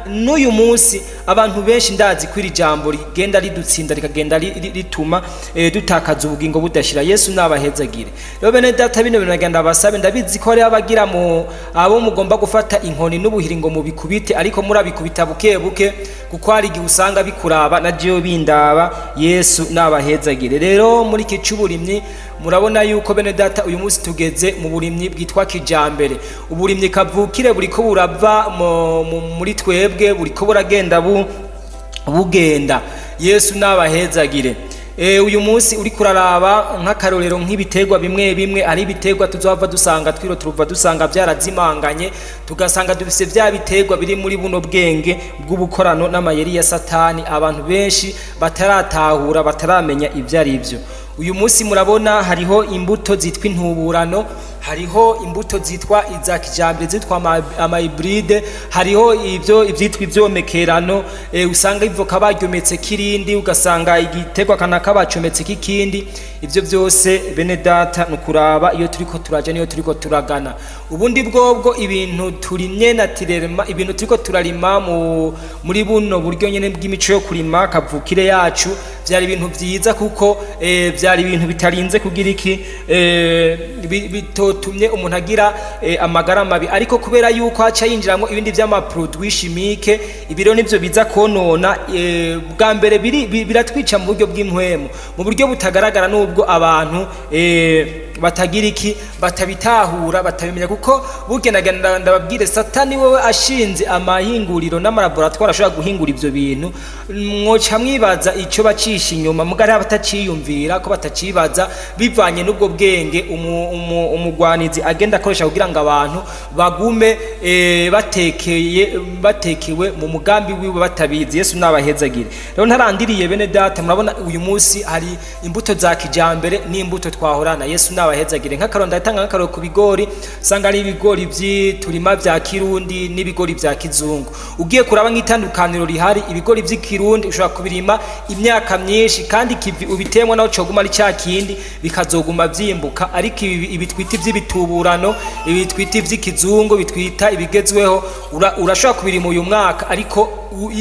n'uyu munsi abantu benshi, ndazi ko iri jambo rigenda ridutsinda, rikagenda rituma dutakaza ubugingo budashira. Yesu nabahezagire. Rero bene data, bino bintu nagenda basabe, ndabizi ko hariho abagira mu abo mugomba gufata inkoni n'ubuhiri ngo mubikubite, ariko murabikubita buke buke, kuko hari igihe usanga bikuraba na jewe bindaba. Yesu nabahezagire. Rero muri iki c'uburimyi murabona yuko bene data uyu munsi tugeze mu burimyi bwitwa kijambere. Uburimyi kavukire buriko burava muri twebwe, buriko buragenda bugenda. Yesu nabahezagire. Uyu munsi uri kuraraba nk'akarorero nk'ibiterwa bimwe bimwe, ari ibiterwa tuzohava dusanga twiro turuva dusanga byarazimanganye, tugasanga dufise vya biterwa biri muri buno bwenge bw'ubukorano n'amayeri ya Satani, abantu benshi bataratahura, bataramenya ibyo ari byo. Uyu munsi murabona hariho imbuto zitwa intuburano, hariho imbuto zitwa iza kijambere zitwa amahybrides, hariho ibyo ibyitwa ivyomekerano. Usanga ivoka baryometse kirindi, ugasanga igiterwa kanaka bacometse kikindi. Ivyo byose bene data ni ukuraba iyo turiko turaja niyo turiko turagana. Ubundi bwobwo ibintu turimye naturellement, ibintu turiko turarima muri buno buryo nyene bw'imico yo kurima kavukire yacu, vyari ibintu vyiza, kuko vyari ibintu bitarinze kugira iki, bitotumye umuntu agira amagara mabi. Ariko kubera yuko haca yinjiramwo ibindi vy'amaproduits chimiques, ibiro nivyo biza konona. Bwa mbere biratwica mu buryo bw'impwemu, mu buryo butagaragara, n'ubwo abantu batagira iki, batabitahura, batabimenya. Kuko bugendagenda, ndababwire, Satani wewe ashinze amahinguriro n'amalaboratoire ashobora guhingura ivyo bintu, mwoca mwibaza ico bacishe. abacisha inyuma, muga hari abataciyumvira ko batacibaza, bivanye n'ubwo bwenge umugwanizi agenda akoresha kugira ngo abantu bagume batekeye, batekewe mu mugambi wiwe batabizi. Yesu nabahezagire. Rero ntarandiriye, bene data, murabona uyu munsi hari imbuto za kijambere n'imbuto twahorana. Yesu nabahezagire. Nk'akarorero, ndatanga nk'akarorero ku bigori. Usanga ari ibigori vy'iturima vya kirundi n'ibigori vya kizungu. Ugiye kuraba nk'itandukaniro rihari, ibigori vy'ikirundi ushobora kubirima imyaka myinshi, kandi ikivi ubiteyemwo naho coguma ari ca kindi, bikazoguma vyimbuka. Ariko ibi twita ivy'ibituburano, ibi twita ivy'ikizungu, bitwita ibigezweho, urashobora kubirima uyu mwaka, ariko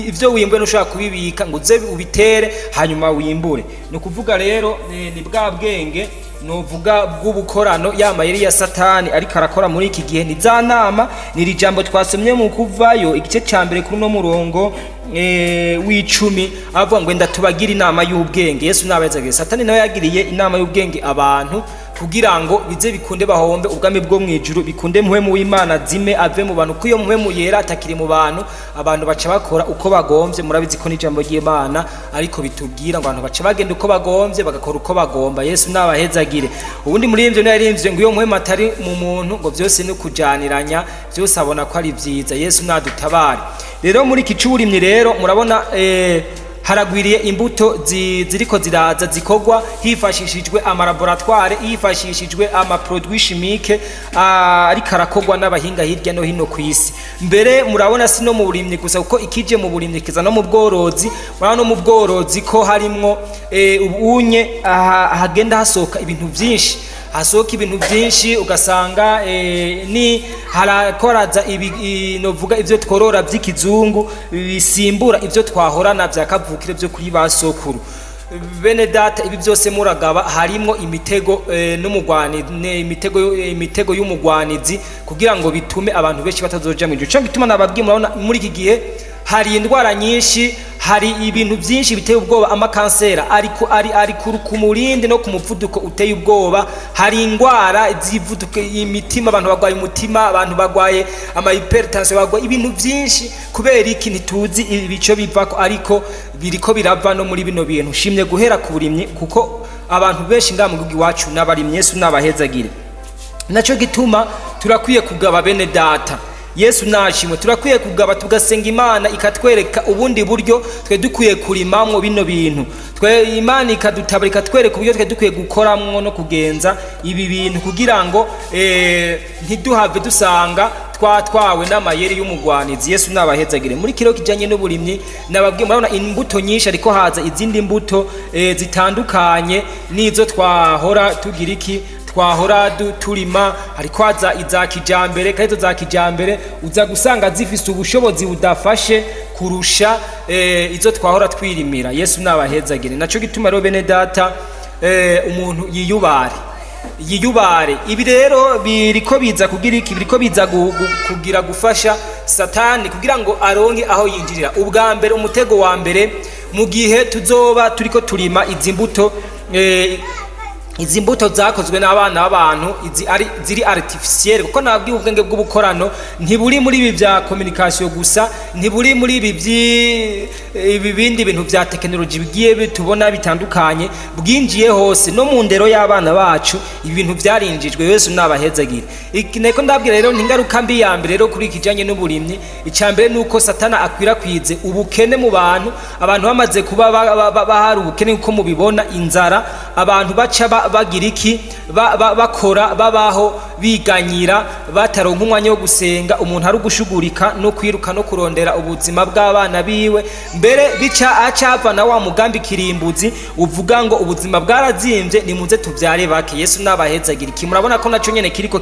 ivyo wimbuye ntushobora kubibika ngo uze ubitere hanyuma wimbure. Ni ukuvuga rero ni bwa bwenge novuga bw'ubukorano, ya mayeri ya Satani ariko arakora muri iki gihe. Ni za nama, ni iri jambo twasomye mu Kuvayo igice ca mbere kuri uno murongo w'10, avuga ngo: "Enda tubagira inama y'ubwenge." Yesu nabahezagire. Satani nawe yagiriye inama y'ubwenge abantu kugira ngo bize bikunde bahombe ubwami bwo mwijuru, bikunde Mpwemu w'Imana zime ave mu bantu, kuko iyo Mpwemu yera atakiri mu bantu, abantu baca bakora uko bagomvye. Murabizi ko n'ijambo ry'Imana ariko bitubwira ngo abantu baca bagenda uko bagomvye, bagakora uko bagomba. Yesu nabahezagire. Ubundi muri ivyo niyo ngo iyo Mpwemu atari mu muntu, ngo byose ni kujaniranya, byose abona ko ari vyiza. Yesu nadutabare. Rero muri iki c'uburimyi rero murabona haragwiriye imbuto ziriko ziraza zikorwa hifashishijwe ama laboratoire, hifashishijwe ama produits chimiques, ariko arakorwa n'abahinga hirya no hino ku isi. Mbere murabona si no mu burimyi gusa, kuko ikije mu burimyi kiza no mu bworozi. Murabona no mu bworozi ko harimwo ubunye hagenda hasohoka ibintu vyinshi, hasohoka ibintu byinshi, ugasanga ni harakoraza ibi novuga ivyo tworora by'ikizungu bisimbura ivyo twahorana vya kavukire byo kuri ba sokuru. Bene data, ibi byose muragaba harimwo imitego n'umugwani, imitego y'umugwanizi kugira ngo bitume abantu benshi batazoja mu ijuru. Ico gituma nababwiye, murabona muri iki gihe hari indwara nyinshi, hari ibintu byinshi biteye ubwoba, amakansera ariko ari ku murindi no ku muvuduko uteye ubwoba. Hari indwara z'ivuduko imitima, abantu barwaye umutima, abantu barwaye ama hypertension, barwaye ibintu byinshi. Kubera iki? Ntituzi ibico bivako, ariko biriko birava no muri bino bintu. Shimye guhera ku burimyi kuko abantu benshi ngaha mu gihugu iwacu n'abarimyi. Yesu nabahezagire. Naco gituma turakwiye kugaba, bene data. Yesu nashimwe. Turakwiye kugaba, tugasenga Imana ikatwereka ubundi buryo twe dukwiye kurimamwo bino bintu, twe Imana ikadutabara, ikatwereka uburyo twe dukwiye gukoramwo no kugenza ibi bintu, kugira ngo ntiduhave dusanga twatwawe n'amayeri y'umugwanizi. Yesu nabahezagire. Muri kiro kijanye n'uburimyi nababwiye, murabona imbuto nyinshi, ariko haza izindi mbuto zitandukanye n'izo twahora tugira iki, twahora turima. Hariko haza iza kijambere, kandi izo za kijambere uza gusanga zifise ubushobozi budafashe kurusha izo twahora twirimira. Yesu nabahezagire. Naco gituma rero, bene data, umuntu yiyubare, yiyubare. Ibi rero biriko biza kugira iki? Biriko biza kugira gufasha Satani kugira ngo aronke aho yinjirira. Ubwa mbere, umutego wa mbere, mu gihe tuzoba turiko turima izi mbuto, izi mbuto zakozwe n'abana b'abantu, izi ari ziri artificielle, kuko nabwiye ubwenge bw'ubukorano ntiburi muri ibi bya communication gusa, ntiburi muri ibi ibi bindi bintu bya technology bigiye tubona bitandukanye, bwinjiye hose no mu ndero y'abana bacu. Ibi bintu byarinjijwe. Yesu nabahezagire. Iki niko ndabwira rero, ni ingaruka mbi ya mbere rero kuri ikijanye n'uburimyi. Icya mbere ni uko Satana akwirakwize ubukene mu bantu. Abantu bamaze kuba bahari ubukene, uko mubibona, inzara, abantu baca bagira iki? Bakora babaho biganyira, bataronka umwanya wo gusenga. Umuntu ari ugushugurika no kwiruka no kurondera ubuzima bw'abana biwe. Mbere bica acava na wa mugambi kirimbuzi uvuga ngo ubuzima bwarazimbye, nimuze tubyare bake. Yesu nabahezagire. Iki murabona ko naco nyene kiriko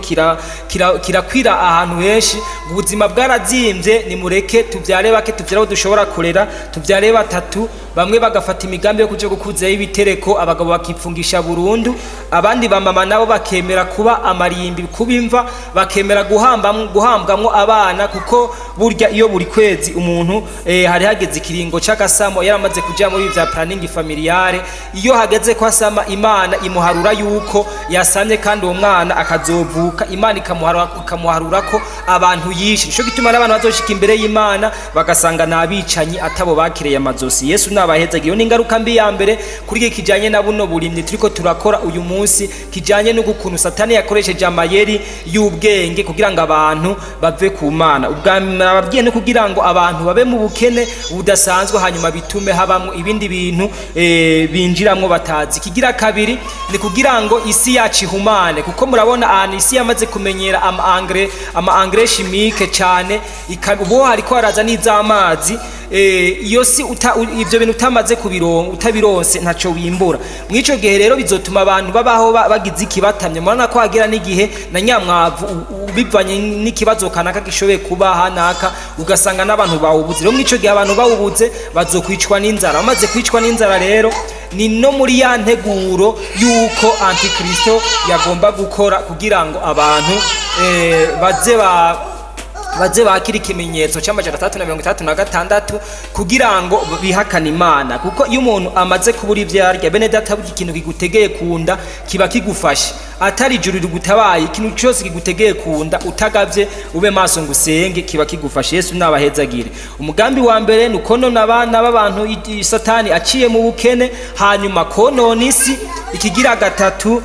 kirakwira ahantu henshi, ngo ubuzima bwarazimbye, nimureke tubyare bake, tubyare abo dushobora kurera, tubyare batatu. Bamwe bagafata imigambi yo kuja gukuzayo ibitereko, abagabo bakipfungisha burundu, abandi bamama nabo bakemera kuba amarimbi. kuba imva, bakemera guhambwamwo abana, kuko burya iyo buri kwezi umuntu hari hageze ikiringo c'agasamo, yaramaze kuja muri vya planning familiale, iyo hageze ko asama, Imana imuharura yuko yasamye, kandi uwo mwana akazovuka, Imana ikamuharura ko abantu yishe. Nico gituma n'abantu bazoshika imbere y'Imana bagasanga n'abicanyi atabo bakireye amazosi. Yesu nabahezagiye. Iyo ni ingaruka mbi ya mbere kuri iki kijanye na buno burimyi turiko turakora uyu munsi, kijanye n'ukuntu Satani yakoresheje amayeri y'ubwenge kugira ngo abantu bave ku Mana. Ubwa nababwiye no kugira ngo abantu babe mu bukene budasanzwe, hanyuma bitume habamwo ibindi bintu binjiramwo batazi. Kigira kabiri ni kugira ngo isi yacu ihumane, kuko murabona ahantu isi yamaze kumenyera ama engrais chimique cyane, ubu hariko haraza n'iz'amazi. Iyo si ivyo bintu utamaze kubironka, utabironse, ntaco wimbura. Mw'ico gihe rero bizotuma abantu babaho bagize ikibatamye. Murabona ko hagera n'igihe na nyamwavu bivanye n'ikibazo kanaka gishoboye kuba hanaka, ugasanga n'abantu bawubuze. Rero mw'ico gihe abantu bawubuze bazokwicwa n'inzara. Bamaze kwicwa n'inzara rero, ni no muri ya nteguro y'uko Antikristo yagomba gukora kugira ngo abantu baze bakira ikimenyetso c'666 kugira ngo bihakane Imana. Kuko iyo umuntu amaze kubura ibyo yarya, bene data, burya ikintu kigutegeye kunda kiba kigufashe, atari ijuru rigutabaye. Ikintu cyose kigutegeye kunda, utagavye ube maso ngo usenge, kiba kigufashe. Yesu nabahezagire. Umugambi wa mbere ni ukonona abana b'abantu Satani aciye mu bukene, hanyuma konona isi. Ikigira gatatu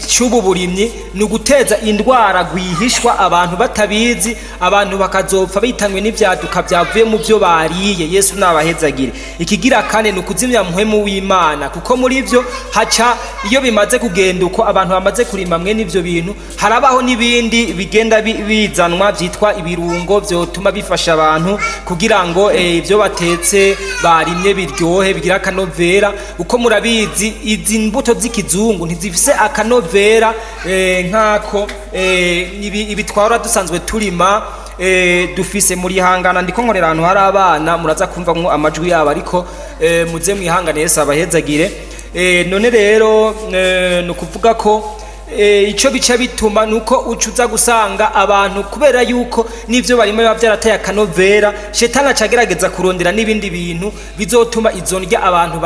cy'ubu burimyi ni uguteza indwara rwihishwa abantu batabizi, abantu bakazopfa bitanywe n'ivyaduka byavuye mu byo bariye. Yesu nabahezagire. Ikigira kane ni ukuzimya muhemu w'Imana, kuko muri byo haca, iyo bimaze kugenda uko, abantu bamaze kurima mwene ivyo bintu, harabaho n'ibindi bigenda bizanwa byitwa ibirungo vyotuma bifasha abantu kugira ngo ibyo batetse barimye biryohe, bigira akanovera. Uko murabizi, izi mbuto z'ikizungu ntizifise akanovera nk'ako ibi twahora dusanzwe turima dufise. Muri hangana, ndiko nkorera ahantu hari abana, muraza kumva amajwi yabo, ariko muze mwihangane. Yesu abahezagire. None rero ni ukuvuga ko ico bica bituma nuko uca uza gusanga abantu, kubera yuko n'ivyo barimo biba vyarateye akanovera, Shetani aca agerageza kurondera n'ibindi bintu bizotuma izo ndya abantu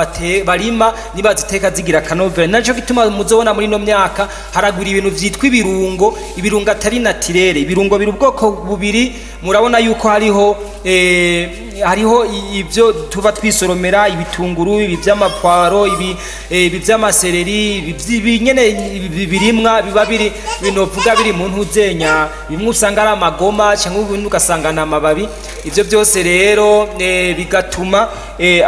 barima nibaziteka zigira akanovera. Naco gituma muzobona muri ino myaka haragwira ibintu vyitwa ibirungo, ibirungo atari naturel. Ibirungo biri ubwoko bubiri. Murabona yuko hariho ibyo tuba twisoromera, ibitunguru, ibi by'amapwaro, ibi by'amasereri, ibi nyene ibi birimwa biba biri binovuga biri mu ntuzenya. Bimwe usanga ari amagoma cyangwa ubundi ugasanga ni amababi. Ibyo byose rero bigatuma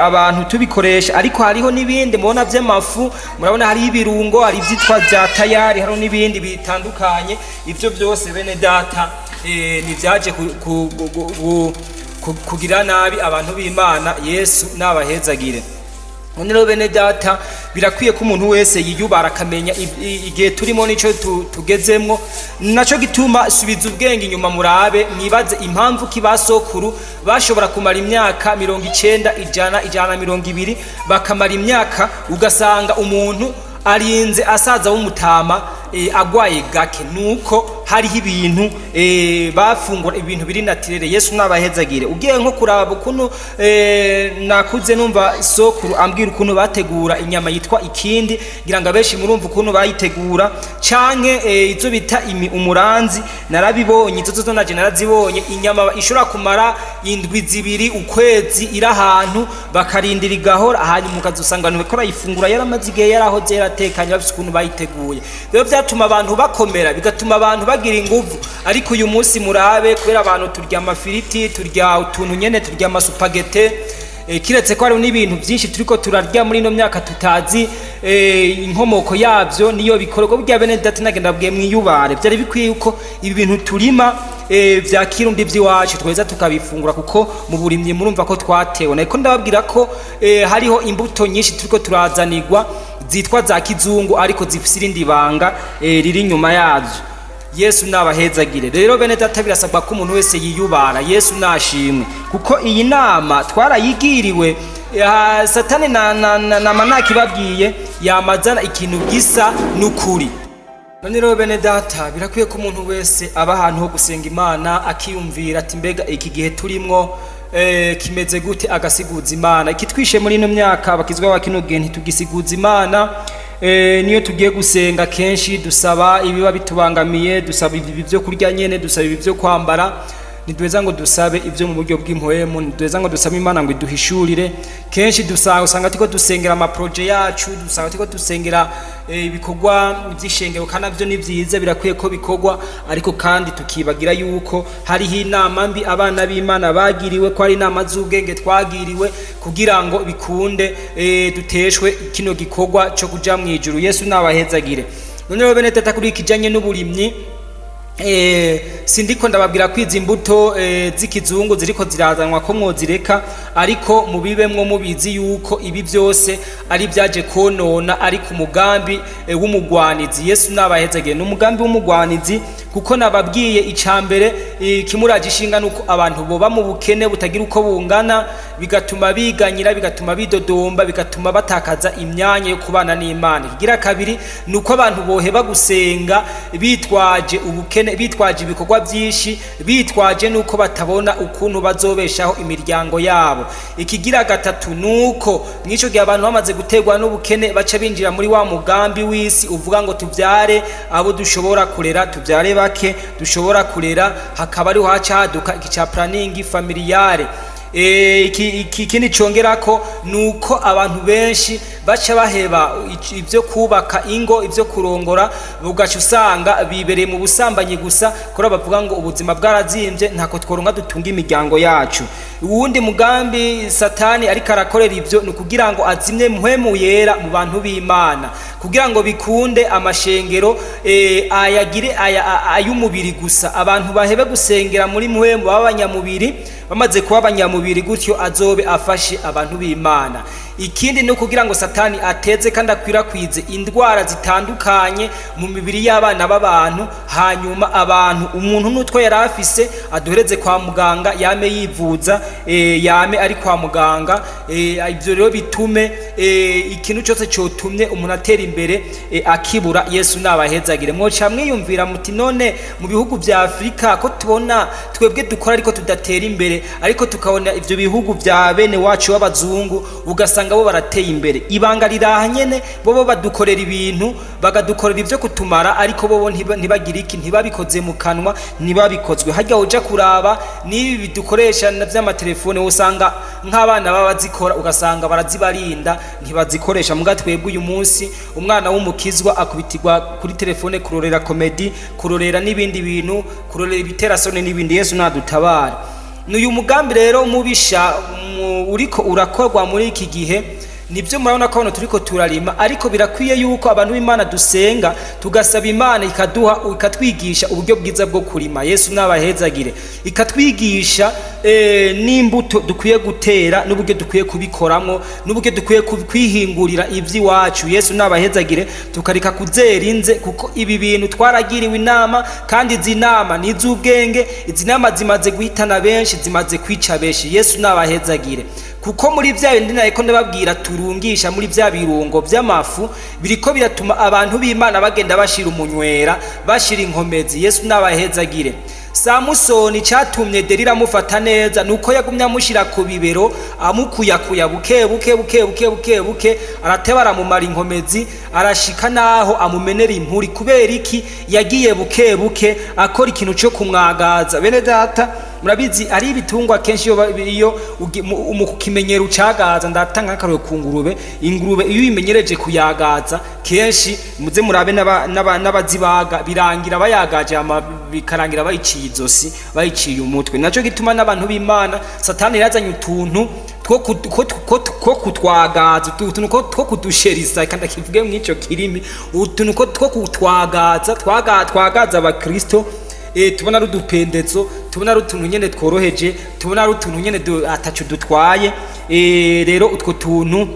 abantu tubikoresha. Ariko hariho n'ibindi mubona by'amafu, murabona hariho ibirungo, hari ibyitwa bya tayari, hariho n'ibindi bitandukanye. Ibyo byose, bene data, ni byaje kugira nabi abantu b'Imana. Yesu nabahezagire. None rero, bene data, birakwiye ko umuntu wese yiyubara akamenya igihe turimo n'ico tugezemwo. Naco gituma subiza ubwenge inyuma, murabe, mwibaze impamvu ki basokuru bashobora kumara imyaka 90, 100, 120, bakamara imyaka, ugasanga umuntu arinze asaza w'umutama agwaye gake. Nuko hariho ibintu bafungura, ibintu biri naturel. Yesu nabahezagire. Ugiye nko kuraba ukuntu nakuze numva sokuru ambwira ukuntu bategura inyama yitwa ikindi, ngira ngo abenshi murumva ukuntu bayitegura, canke izo bita umuranzi, narabibonye izo zo naje narazibonye. Inyama ishobora kumara indwi 2, ukwezi, iri ahantu, bakarindira igahora, hanyuma ukazosanga abantu bariko barayifungura yaramaze igihe, yarahoze, yaratekanye, bafise ukuntu bayiteguye. Rero byatuma abantu bakomera, bigatuma abantu bagira inguvu. Ariko uyu munsi murabe, kubera abantu turya amafiriti, turya utuntu nyene, turya amasupagete, kiretse ko hariho n'ibintu byinshi turiko turarya muri ino myaka tutazi inkomoko yabyo niyo bikorwa. Burya, bene data, nagenda bwiye mwiyubare, byari bikwiye yuko ibi bintu turima vya kirundi vy'iwacu tweza tukabifungura, kuko mu burimyi murumva ko twatewe. Nariko ndababwira ko hariho imbuto nyinshi turiko turazanirwa zitwa za kizungu, ariko zifise irindi banga riri inyuma yazo. Yesu nabahezagire. Rero, bene data, birasabwa ko umuntu wese yiyubara. Yesu nashimwe, kuko iyi nama twarayigiriwe. Satani na manaki babwiye yamazana ikintu gisa n'ukuri. None rero bene data, birakwiye ko umuntu wese aba ahantu ho gusenga Imana, akiyumvira ati: "Mbega iki gihe turimwo kimeze gute?" Agasiguza Imana. Ikitwishe muri ino myaka, abakizwa ba kino gihe ntitugisiguza Imana. Niyo tugiye gusenga, kenshi dusaba ibiba bitubangamiye, dusaba ibi byo kurya nyene, dusaba ibi byo kwambara. Ntiduheza ngo dusabe ibyo mu buryo bw'impwemu, ntiduheza ngo dusabe Imana ngo iduhishurire. Kenshi dusanga usanga turiko dusengera ama projets yacu, dusanga turiko dusengera ibikorwa by'ishengero, kandi navyo ni vyiza, birakwiye ko bikorwa. Ariko kandi tukibagira yuko hariho inama mbi abana b'Imana bagiriwe, ko hari inama z'ubwenge twagiriwe kugira ngo bikunde duteshwe kino gikorwa co kuja mw'ijuru. Yesu nabahezagire. None rero bene tata, kuri ikijanye n'uburimyi, sindiko ndababwira ko izi mbuto z'ikizungu ziriko zirazanwa ko mwozireka, ariko mubibemwo mubizi yuko ibi byose ari byaje konona, ari ku mugambi w'umugwanizi. Yesu nabahezagire. Ni umugambi w'umugwanizi, kuko nababwiye icambere kimuraje ishinga nuko abantu boba mu bukene butagira uko bungana, bigatuma biganyira, bigatuma bidodomba, bigatuma batakaza imyanya yo kubana n'Imana. Ikigira kabiri ni uko abantu boheba gusenga bitwaje ubukene, bitwaje ibikorwa byinshi, bitwaje nuko batabona ukuntu bazobeshaho imiryango yabo. Ikigira gatatu nuko mw'ico gihe abantu bamaze guterwa n'ubukene, baca binjira muri wa mugambi w'isi uvuga ngo tubyare abo dushobora kurera, tubyare bake dushobora kurera. Hakaba ariho haca haduka iki ca planning familiale. Ikindi congerako nuko abantu benshi baca baheba ibyo kubaka ingo, ibyo kurongora, ugaca usanga bibereye mu busambanyi gusa, kuri bavuga ngo ubuzima bwarazimbye, ntako tworonka dutunga imiryango yacu. Uwundi mugambi Satani ariko arakorera ibyo ni ukugira ngo azimye Mpwemu Yera mu bantu b'Imana, kugira ngo bikunde amashengero ayagire ay'umubiri gusa, abantu bahebe gusengera muri mpwemu, baba abanyamubiri. Bamaze kuba abanyamubiri gutyo, azobe afashe abantu b'Imana. Ikindi ni ukugira ngo Satani ateze kandi akwirakwize indwara zitandukanye mu mibiri y'abana b'abantu, hanyuma abantu, umuntu n'utwo yari afise aduhereze kwa muganga, yame yivuza, yame ari kwa muganga. Ibyo rero bitume ikintu cyose cyotumye umuntu atera imbere akibura. Yesu nabahezagire. Mwoca mwiyumvira muti: "None mu bihugu vya Afurika ko tubona twebwe dukora ariko tudatera imbere, ariko tukabona ivyo bihugu vya bene wacu b'abazungu ugasanga bo barateye imbere?" Ibanga riraha nyene: bo badukorera ibintu, bakadukorera ibyo kutumara, ariko bo ntibagira iki, ntibabikoze mu kanwa, ntibabikozwe harya. Uja kuraba n'ibi bidukoresha na vy'amatelefone, usanga nk'abana baba bazikora, ugasanga barazibarinda, ntibazikoresha. Muga twebwe uyu munsi umwana w'umukizwa akubitirwa kuri telefone kurorera comédie, kurorera n'ibindi bintu, kurorera ibiterasoni n'ibindi. Yesu nadutabara. N'uyu mugambi rero mubisha uriko urakorwa muri iki gihe. Nibyo, murabona ko hano turiko turarima, ariko birakwiye yuko abantu b'Imana dusenga, tugasaba Imana ikaduha, ikatwigisha uburyo bwiza bwo kurima. Yesu nabahezagire. Ikatwigisha n'imbuto dukwiye gutera, n'uburyo dukwiye kubikoramo, n'uburyo dukwiye kwihingurira iby'iwacu. Yesu nabahezagire. Tukareka kuzera inze, kuko ibi bintu twaragiriwe inama, kandi izi nama ni iz'ubwenge. Izi nama zimaze guhitana benshi, zimaze kwica benshi. Yesu nabahezagire. Kuko muri bya bindi nariko ndababwira turungisha muri bya birungo by'amafu, biriko biratuma abantu b'Imana bagenda bashira umunywera, bashira inkomezi. Yesu nabahezagire. Samusoni, cyatumye Delila amufata neza nuko yagumye amushyira ku bibero, amukuyakuya buke buke buke buke buke buke, arateba aramumara inkomezi, arashika naho amumenera impuri. Kubera iki? Yagiye buke buke akora ikintu cyo kumwagaza. Bene data, murabizi, ari ibitungwa kenshi iyo mu kukimenyera ucagaza. Ndatanga nk'akarorero ku ngurube. Ingurube iyo uyimenyereje kuyagaza kenshi, muze murabe n'abazibaga, birangira bayagaje, hama bikarangira bayiciye izosi, bayiciye umutwe. Naco gituma n'abantu b'Imana Satani yazanye utuntu two kutwagaza, utuntu two kudusherisa, kandi akivuge mw'ico kirimi, utuntu two kutwagaza, twagaza abakristo. Tubona ari udupendezo, tubona ari utuntu nyene tworoheje, tubona ari utuntu nyene ataco dutwaye. Rero utwo tuntu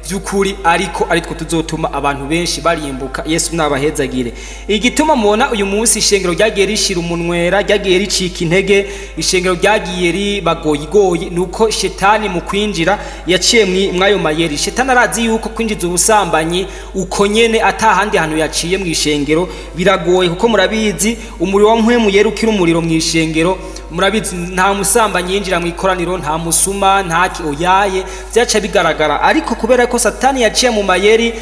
By'ukuri ariko aritwo tuzotuma abantu benshi barimbuka. Yesu nabahezagire. Igituma mubona uyu munsi ishengero ryagiye rishira umunwera, ryagiye ricika intege, ishengero ryagiye ribagoyigoyi, nuko shetani mu kwinjira yaciye mw'ayo mayeri. Shetani arazi yuko kwinjiza ubusambanyi uko nyene atahandi hantu yaciye mu ishengero biragoye, kuko murabizi umuriro wa Mpwemu Yera ukiri umuriro mu ishengero. Murabizi, nta musambanyi yinjira mu ikoraniro, nta musuma, nta ki, oyaye, byaca bigaragara. Ariko kubera ko Satani yaciye mu mayeri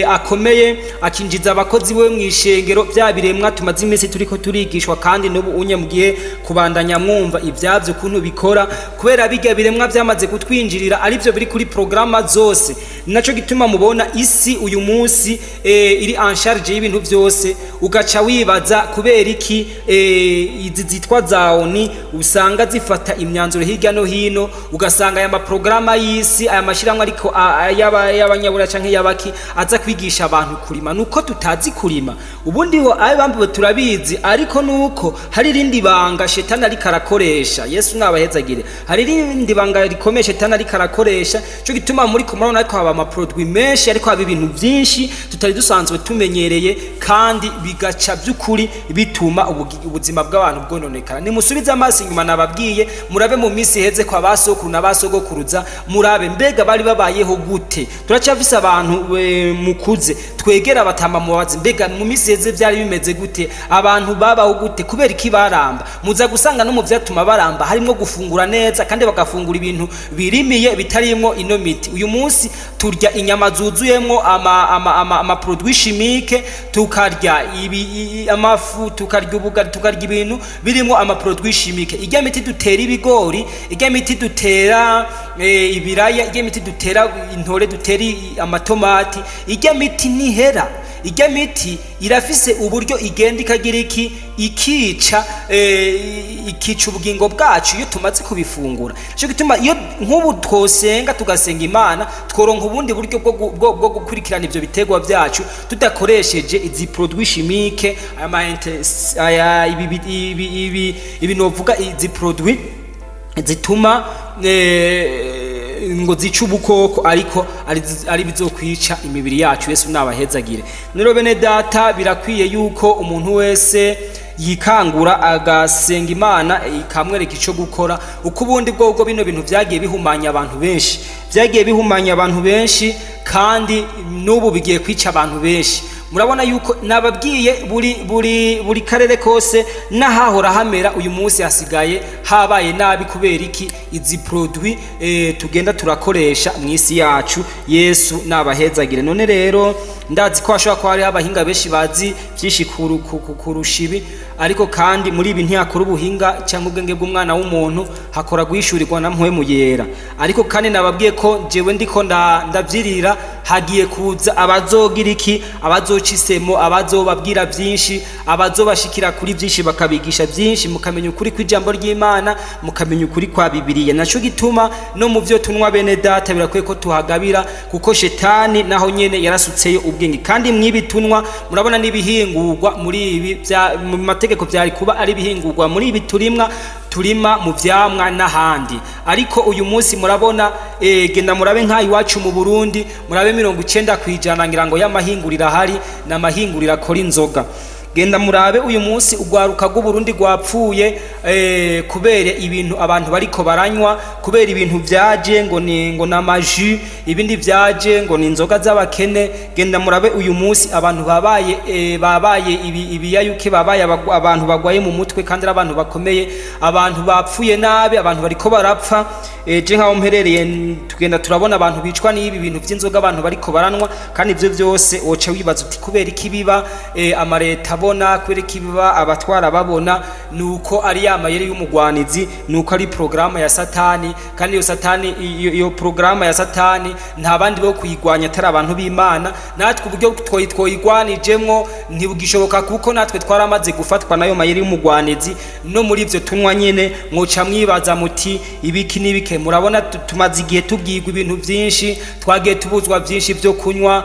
akomeye, akinjiza abakozi we mu ishengero, bya biremwa tumaze iminsi turiko turigishwa, kandi n'ubu unye mugiye kubandanya mwumva ivyavyo ukuntu bikora, kubera bijya biremwa byamaze kutwinjirira, arivyo biri kuri programa zose. Naco gituma mubona isi uyu munsi iri en charge y'ibintu byose. Ugaca wibaza kubera iki izi zitwa za ONU usanga zifata imyanzuro hirya no hino, ugasanga aya maprograma y'isi, aya mashyirahamwe ariko y'abanyabura canke y'abaki aza kwigisha abantu kurima. Nuko tutazi kurima, ubundi ho ayo bambiwe turabizi, ariko nuko hari irindi banga shetani ariko arakoresha. Yesu nabahezagire. Hari irindi banga rikomeye shetani ariko arakoresha. Cyo gituma muri ko murabona ariko haba amaproduit menshi, ariko haba ibintu byinshi tutari dusanzwe tumenyereye, kandi bigaca by'ukuri bituma ubuzima bw'abantu bwononekara. Nimusubize amaso inyuma, nababwiye, murabe mu minsi iheze kwa basokuru na basogokuruza, murabe mbega bari babayeho gute. Turacyafise abantu mukuze twegera batamba, mubabaze mbega mu minsi iheze byari bimeze gute, abantu babaho gute, kubera iki baramba. Muza gusanga no mu vyatuma baramba harimo gufungura neza, kandi bagafungura ibintu birimiye bitarimwo ino miti. Uyu munsi turya inyama zuzuyemwo ama produits chimiques, tukarya ibi amafu, tukarya ubugari, tukarya ibintu birimo ama produits chimiques. Ijya miti dutera ibigori, ijya miti dutera ibiraya, ijya miti dutera intore, dutera amatomati, ijya miti ntihera. Ijya miti irafise uburyo igenda ikagira iki, ikica ikica ubugingo bwacu iyo tumaze kubifungura. Cyo gituma iyo nk'ubu twosenga, tugasenga Imana, tworonka ubundi buryo bwo gukurikirana ivyo biterwa byacu tudakoresheje izi produits chimiques, aya ma aya ibi novuga izi produits zituma ngo zice ubukoko, ariko ari bizokwica imibiri yacu. Yesu nabahezagire. Nero bene data, birakwiye yuko umuntu wese yikangura agasenga Imana ikamwereka ico gukora, uko ubundi bwobwo bino bintu vyagiye bihumanya abantu benshi, vyagiye bihumanya abantu benshi, kandi n'ubu bigiye kwica abantu benshi. Murabona yuko nababwiye buri karere kose n'ahahora hamera uyu munsi hasigaye habaye nabi. Kubera iki? Izi produit tugenda turakoresha mu isi yacu. Yesu nabahezagire. None rero ndazi ko hashobora kuba hariho abahinga benshi bazi byinshi kurusha ibi, ariko kandi muri ibi ntiyakora ubuhinga cyangwa ubwenge bw'umwana w'umuntu, hakora guhishurirwa na Mpwemu Yera. Ariko kandi nababwiye ko jewe ndiko ndavyirira, hagiye kuza abazogira iki, abazoca isemo, abazobabwira byinshi, abazobashikira kuri byinshi, bakabigisha byinshi, mukamenya ukuri kw'ijambo ry'Imana, mukamenya ukuri kwa Bibiliya. Naco gituma no mu byo tunywa, bene data, birakwiye ko tuhagabira, kuko shetani naho nyene yarasutseyo ubwenge. Kandi mwibi tunywa, murabona n'ibihingurwa muri ibi mu mategeko byari kuba ari ibihingurwa muri ibi turimwa, turima mu vyamwa n'ahandi. Ariko uyu munsi murabona genda murabe nk'aha iwacu mu Burundi, murabe 90% ngira ngo y'amahinguriro ahari ni amahinguriro akora inzoga. Genda murabe uyu munsi urwaruka rw'Uburundi rwapfuye kubera ibintu abantu bariko baranywa, kubera ibintu vyaje ngo ni ngo n'amajus, ibindi vyaje ngo ni inzoga z'abakene. Genda murabe uyu munsi abantu babaye babaye ibi ibiyayuke, babaye abantu bagwaye mu mutwe, kandi ari abantu bakomeye. Abantu bapfuye nabi, abantu bariko barapfa. Je nkaho mperereye tugenda turabona abantu bicwa n'ibi bintu vy'inzoga abantu bariko baranwa. Kandi ivyo vyose woca wibaza uti kubera iki biba, amareta abona, kubera iki biba, abatwara babona? Nuko ari ya mayeri y'umugwanizi, nuko ari programa ya Satani. Kandi iyo Satani, iyo programa ya Satani, nta bandi bo kuyigwanya atari abantu b'Imana. Natwe uburyo twoyigwanijemwo ntibugishoboka, kuko natwe twaramaze gufatwa nayo mayeri y'umugwanizi. No muri ivyo tunywa nyene, mwoca mwibaza muti ibiki n'ibike. Murabona tumaze igihe tubwirwa ibintu byinshi, twagiye tubuzwa byinshi byo kunywa,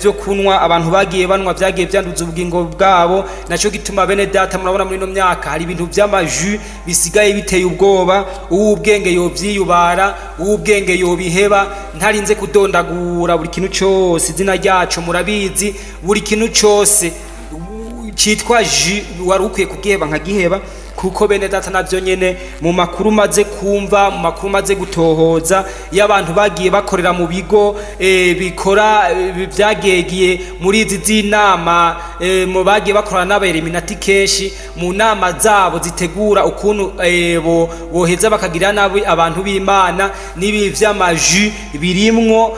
byo kunywa abantu bagiye banwa byagiye byanduza ubugingo bwabo. bwabo. Naco gituma, bene data, murabona muri ino myaka hari ibintu vy'amajus bisigaye biteye ubwoba. Uw'ubwenge yovyiyubara, uw'ubwenge yobiheba. Ntarinze kudondagura buri kintu cose izina ryaco, murabizi. Buri kintu cose citwa jus wari ukwiye kugiheba nkagiheba, kuko, bene data, navyo nyene mu makuru maze kumva, mu makuru maze gutohoza iyo abantu bagiye bakorera mu bigo bikora vyagegiye muri izi z'inama, mu bagiye bakorana n'abaeliminati kenshi mu nama zabo zitegura ukuntu boheza bakagira nabi abantu b'Imana, n'ibi vy'amajus birimwo,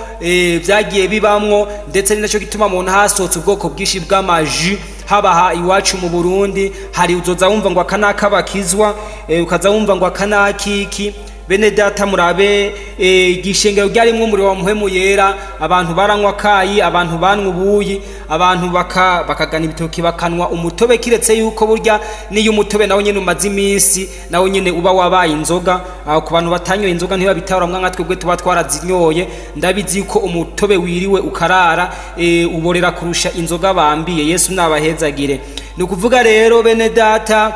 vyagiye bibamwo. Ndetse ni naco gituma mu hasohotse ubwoko bwinshi bw'amajus, habaha iwacu mu Burundi. Hari uzoza wumva ngo aka naka bakizwa, ukaza wumva ngo aka nakiki. Bene data, murabe igishengero ryarimwo umuriro wa Muhemu Yera. Abantu baranywa kayi, abantu banwa ubuyi, abantu bakagana ibitoki, bakanwa umutobe, kiretse yuko burya niyo umutobe nawo nyene umaze iminsi, nawo nyene uba wabaye inzoga. Aho ku bantu batanyoye inzoga ntibabitahura, nka twebwe tuba twarazinyoye, ndabizi yuko umutobe wiriwe ukarara uborera kurusha inzoga bambiye. Yesu nabahezagire. Ni ukuvuga rero, bene data,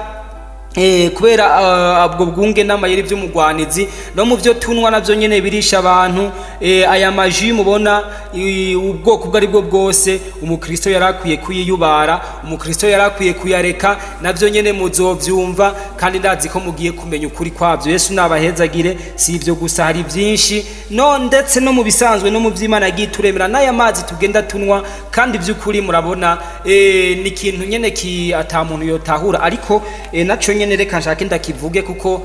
kubera ubwo bwunge n'amayeri by'umugwanizi no mu byo tunywa navyo nyene birisha abantu. Aya majus mubona, ubwoko ubwo ari bwo bwose, umukristo yarakwiye kuyiyubara, umukristo yarakwiye kuyareka. Navyo nyene muzovyumva, kandi ndazi ko mugiye kumenya ukuri kwavyo. Yesu nabahezagire. Si ivyo gusa, hari byinshi, no ndetse no mu bisanzwe, no mu vy'Imana yagiye turemera, n'aya mazi tugenda tunywa. Kandi by'ukuri murabona ni ikintu nyene ki ata muntu yotahura, ariko naco nyene reka nshake ndakivuge, kuko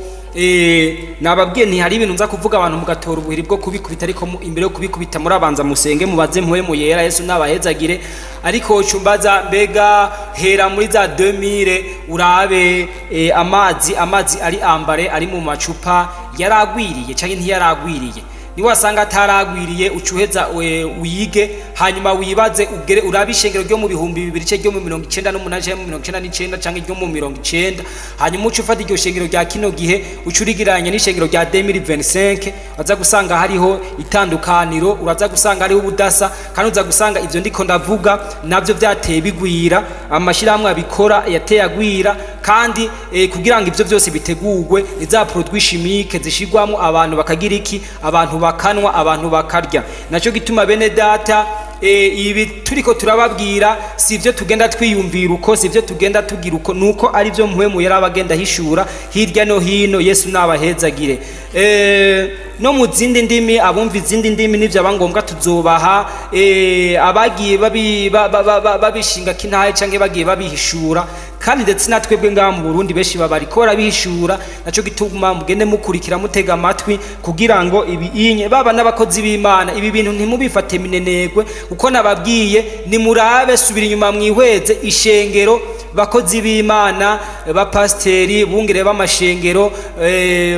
nababwiye nti hari ibintu nza kuvuga abantu mugatora ubuhiri bwo kubikubita, ariko imbere yo kubikubita murabanza musenge, mubaze Mpwemu Yera. Yesu nabahezagire. Ariko cumbaza, mbega hera muri za 2000 urabe amazi ari ambare, ari mu macupa, yaragwiriye canke ntiyaragwiriye? Niwasanga ataragwiriye, ucuheza wige, hanyuma wibaze, ugere urabe ishengero ryo mu 2000 ce ryo mu 98 canke mu 99 canke ryo mu 90, hanyuma uce ufata iryo shengero rya kino gihe, uce urigereranya n'ishengero rya 2025, uraza gusanga hariho itandukaniro, uraza gusanga hariho ubudasa. Kandi uza gusanga ivyo ndiko ndavuga navyo vyateye bigwira, amashirahamwe abikora yateye agwira. Kandi kugira ngo ivyo vyose bitegurwe, ni za produits chimiques zishirwamo, abantu bakagira iki? Abantu bakanwa, abantu bakarya. Naco gituma, bene data, ibi turiko turababwira si ivyo tugenda twiyumvira uko, si ivyo tugenda tugira uko, nuko ari vyo Mpwemu yarabagenda hishura hirya no hino. Yesu nabahezagire. No mu zindi ndimi, abumva izindi ndimi, nivyo aba ngombwa tuzobaha abagiye babishinga kintahe canke bagiye babihishura. Kandi ndetse natwebwe ngaha mu Burundi benshi babariko barabihishura. Naco gituma mugende mukurikira, mutega amatwi, kugira ngo ibi inye baba n'abakozi b'Imana, ibi bintu ntimubifate minenegwe. Kuko nababwiye, nimurabe, subira inyuma mwihweze ishengero, bakozi b'Imana, bapasiteri, bungere b'amashengero,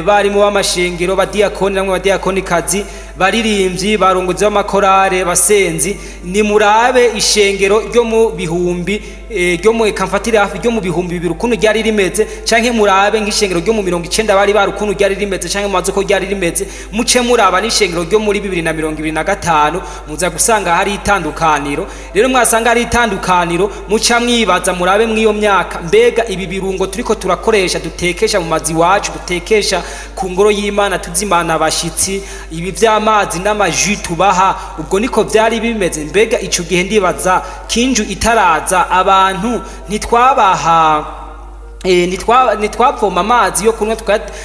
barimu b'amashengero, badiyakoni namwe badiyakonikazi, baririmbyi, barongozi b'amakorale, basenzi, nimurabe ishengero ryo mu bihumbi ryo mu kamfatire hafi ryo mu 2000 ukuntu ryari rimeze, canke murabe nk'ishengero ryo mu 90 bari bari ukuntu ryari rimeze, canke mumaze uko ryari rimeze, muce muraba n'ishengero ryo muri 2025, muza gusanga hari itandukaniro. Rero mwasanga hari itandukaniro, muca mwibaza, murabe mw'iyo myaka, mbega ibi birungo turiko turakoresha, dutekesha mu mazi iwacu, dutekesha ku ngoro y'Imana, tuzimana abashitsi, ibi vy'amazi n'amajus tubaha, ubwo niko vyari bimeze? Mbega ico gihe, ndibaza kinju itaraza, abantu ntitwabaha ntitwavoma amazi yo kunywa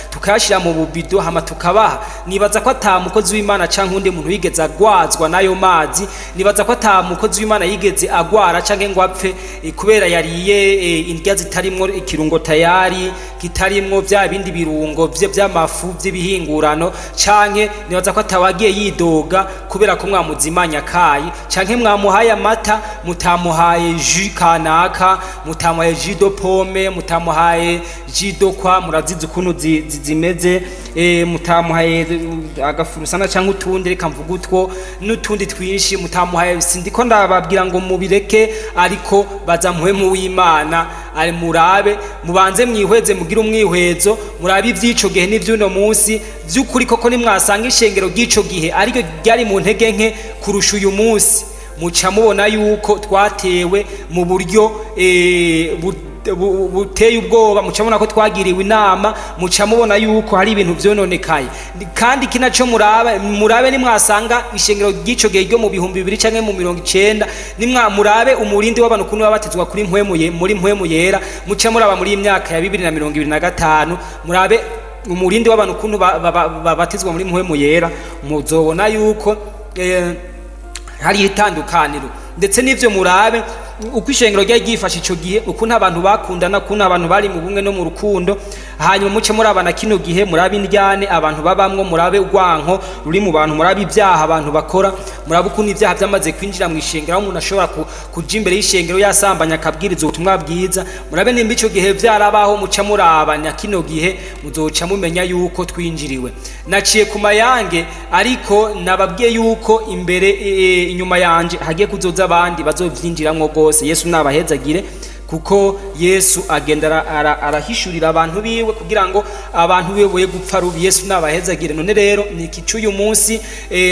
tukayashira mu bubido hama tukabaha? Nibaza ko ata mukozi w'Imana canke undi muntu yigeze agwazwa n'ayo mazi. Nibaza ko ata mukozi w'Imana yigeze agwara canke ngo apfe kubera yariye indya zitarimwo ikirungo tayari, kitarimwo vya bindi birungo vye vy'amafu vy'ibihingurano, canke nibaza ko atawagiye yidoga kubera ko mwamuzimanya kayi, canke mwamuhaye amata mutamuhaye jus kanaka, mutamuhaye jus de pomme, mutamuhaye jus de kwa murazizi ukuntu zimeze, mutamuhaye agafurusana canke utundi, reka mvuga utwo n'utundi twinshi mutamuhaye. Sindiko ndababwira ngo mubireke, ariko baza Mpwemu w'Imana ari, murabe, mubanze mwihweze, mugire umwihwezo, murabe ivy'ico gihe n'ivy'uno munsi. Vy'ukuri koko nimwasanga ishengero ry'ico gihe ariryo ryari mu ntege nke kurusha uyu munsi, Muca mubona yuko twatewe mu buryo buteye ubwoba. Muca mubona ko twagiriwe inama, muca mubona yuko hari ibintu vyononekaye. Kandi iki naco murabe, murabe nimwasanga ishengero ry'ico gihe ryo mu 2000 canke mu 90, nimwa murabe umurindi w'abantu ukuntu babatizwa kuri Mpwemu muri Mpwemu Yera. Muca muraba muri iyi myaka ya 2025, murabe umurindi w'abantu ukuntu babatizwa muri Mpwemu Yera, muzobona yuko hari itandukaniro. Ndetse n'ivyo murabe uko ishengero ryari ryifashe ico gihe, ukuntu abantu bakundana, ukuntu abantu bari mu bumwe no mu rukundo. Hanyuma muce murabana kino gihe, murabe indyane abantu babamwo, murabe urwanko ruri mu bantu, murabe ibyaha abantu bakora, murabe ukuntu ibyaha byamaze kwinjira mu ishengero, aho umuntu ashobora kuja imbere y'ishengero yasambanya akabwiriza ubutumwa bwiza. Murabe nimba ico gihe vyarabaho, muca murabanya kino gihe, muzoca mumenya yuko twinjiriwe. Naciye ku mayange, ariko nababwiye yuko imbere inyuma yanje hagiye kuzoza abandi bazovyinjiramwo rwose. Yesu nabahezagire, kuko Yesu agenda arahishurira abantu biwe kugira ngo abantu biwe boye gupfa rubi. Yesu nabahezagire. None rero ni iki cy'uyu munsi?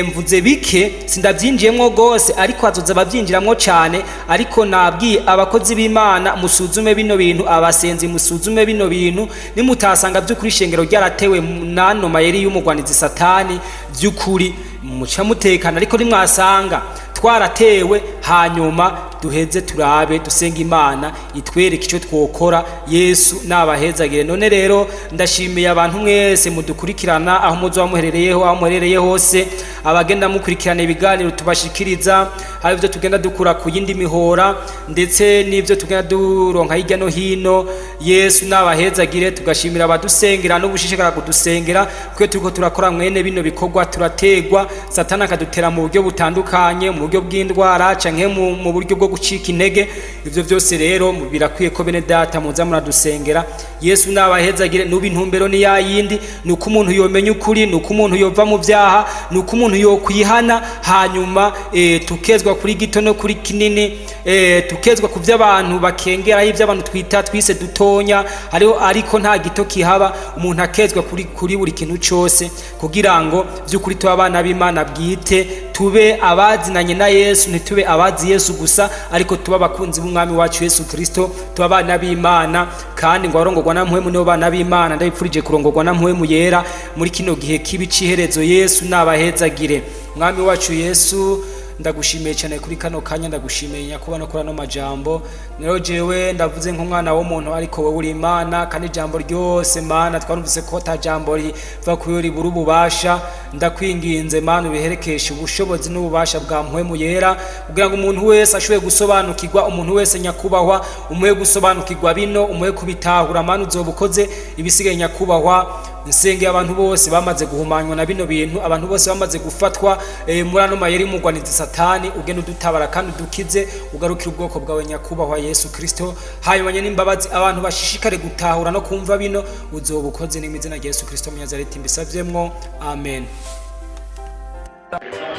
Mvuze bike, sindabyinjiyemwo rwose, ariko hazoza ababyinjiramwo cyane. Ariko nabwiye abakozi b'Imana, musuzume bino bintu, abasenzi musuzume bino bintu. Nimutasanga by'ukuri ishengero ryaratewe n'ano mayeri y'umugwanizi Satani, by'ukuri muca mutekana. Ariko nimwasanga twaratewe, hanyuma duheze turabe, dusenga Imana itwereke icyo twokora. Yesu nabahezagire. None rero ndashimiye abantu mwese mudukurikirana aho muzoba muherereyeho, aho muherereye hose, abagenda mukurikirana ibiganiro tubashikiriza, hari ibyo tugenda dukura ku yindi mihora, ndetse n'ibyo tugenda duronka hirya no hino. Yesu nabahezagire. Tugashimira abadusengera n'ubushishikara kudusengera, kuko iyo turiko turakora mwene bino bikorwa turategwa, Satani akadutera mu buryo butandukanye, mu buryo bw'indwara canke mu buryo bwo gucika intege. Ivyo byose rero birakwiye ko bene data muza muradusengera. Yesu nabahezagire. Nuba intumbero ni yayindi, ni uko umuntu yomenya ukuri, ni uko umuntu yova mu byaha, ni uko umuntu yokwihana, hanyuma tukezwa kuri gito no kuri kinini, tukezwa ku by'abantu bakengera, ibyo abantu twita twise dutonya hariho, ariko nta gito kihaba. Umuntu akezwa kuri buri kintu cyose, kugira ngo by'ukuri tube abana b'Imana bwite, tube abazinanye na Yesu, ntitube abazi Yesu gusa, ariko tube abakunzi b'Umwami wacu Yesu Kristo, tube abana b'Imana. Kandi ngo arongorwa na Mpwemu nibo bana b'Imana. Ndabipfurije kurongorwa na Mpwemu Yera muri kino gihe kibi c'iherezo. Yesu nabahezagire. Mwami wacu Yesu, ndagushimiye cyane kuri kano kanya, ndagushimiye nyakuba no kuri ano majambo. Rero jewe ndavuze nk'umwana w'umuntu, ariko wowe uri Imana, kandi ijambo ryose Mana twarumvise ko ta jambo riva kuri ribura ububasha. Ndakwinginze Mana, ubiherekeshe ubushobozi n'ububasha bwa Mpwemu Yera, kugira ngo umuntu wese ashobore gusobanukirwa, umuntu wese nyakubahwa umuhe gusobanukirwa bino, umuhe kubitahura. Mana, uzoba ukoze. Ibisigaye nyakubahwa, nsengeye abantu bose bamaze guhumanywa na bino bintu, abantu bose bamaze gufatwa muri ano mayeri y'umugwanizi Satani, ugende udutabara kandi udukize, ugarukire ubwoko bwawe nyakubahwa Yesu Kristo. Hanyuma n'imbabazi, abantu bashishikare gutahura no kumva bino. Uzoba ukoze, n'izina rya Yesu Kristo Munazareti mbisavyemwo, amen.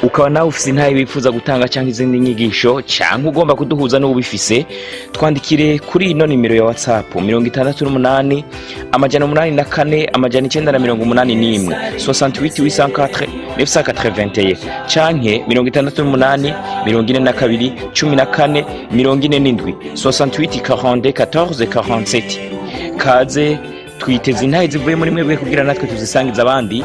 Ukaba nawe ufise intahe wifuza gutanga cyangwa izindi nyigisho, cyangwa ugomba kuduhuza n'ubifise, twandikire kuri ino nimero ya WhatsApp: 68 804 981, 68 804 981, canke 68 42 14 47, 68 42 14 47. Kaze, twiteze intahe zivuye muri mwebwe kugira natwe tuzisangize abandi,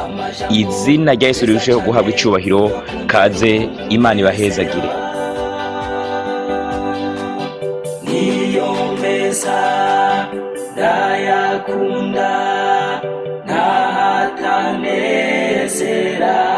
izina rya Yesu rirusheho guhabwa icubahiro. Kaze, Imana ibahezagire. Niyo meza ndayakunda, ntahatanezera.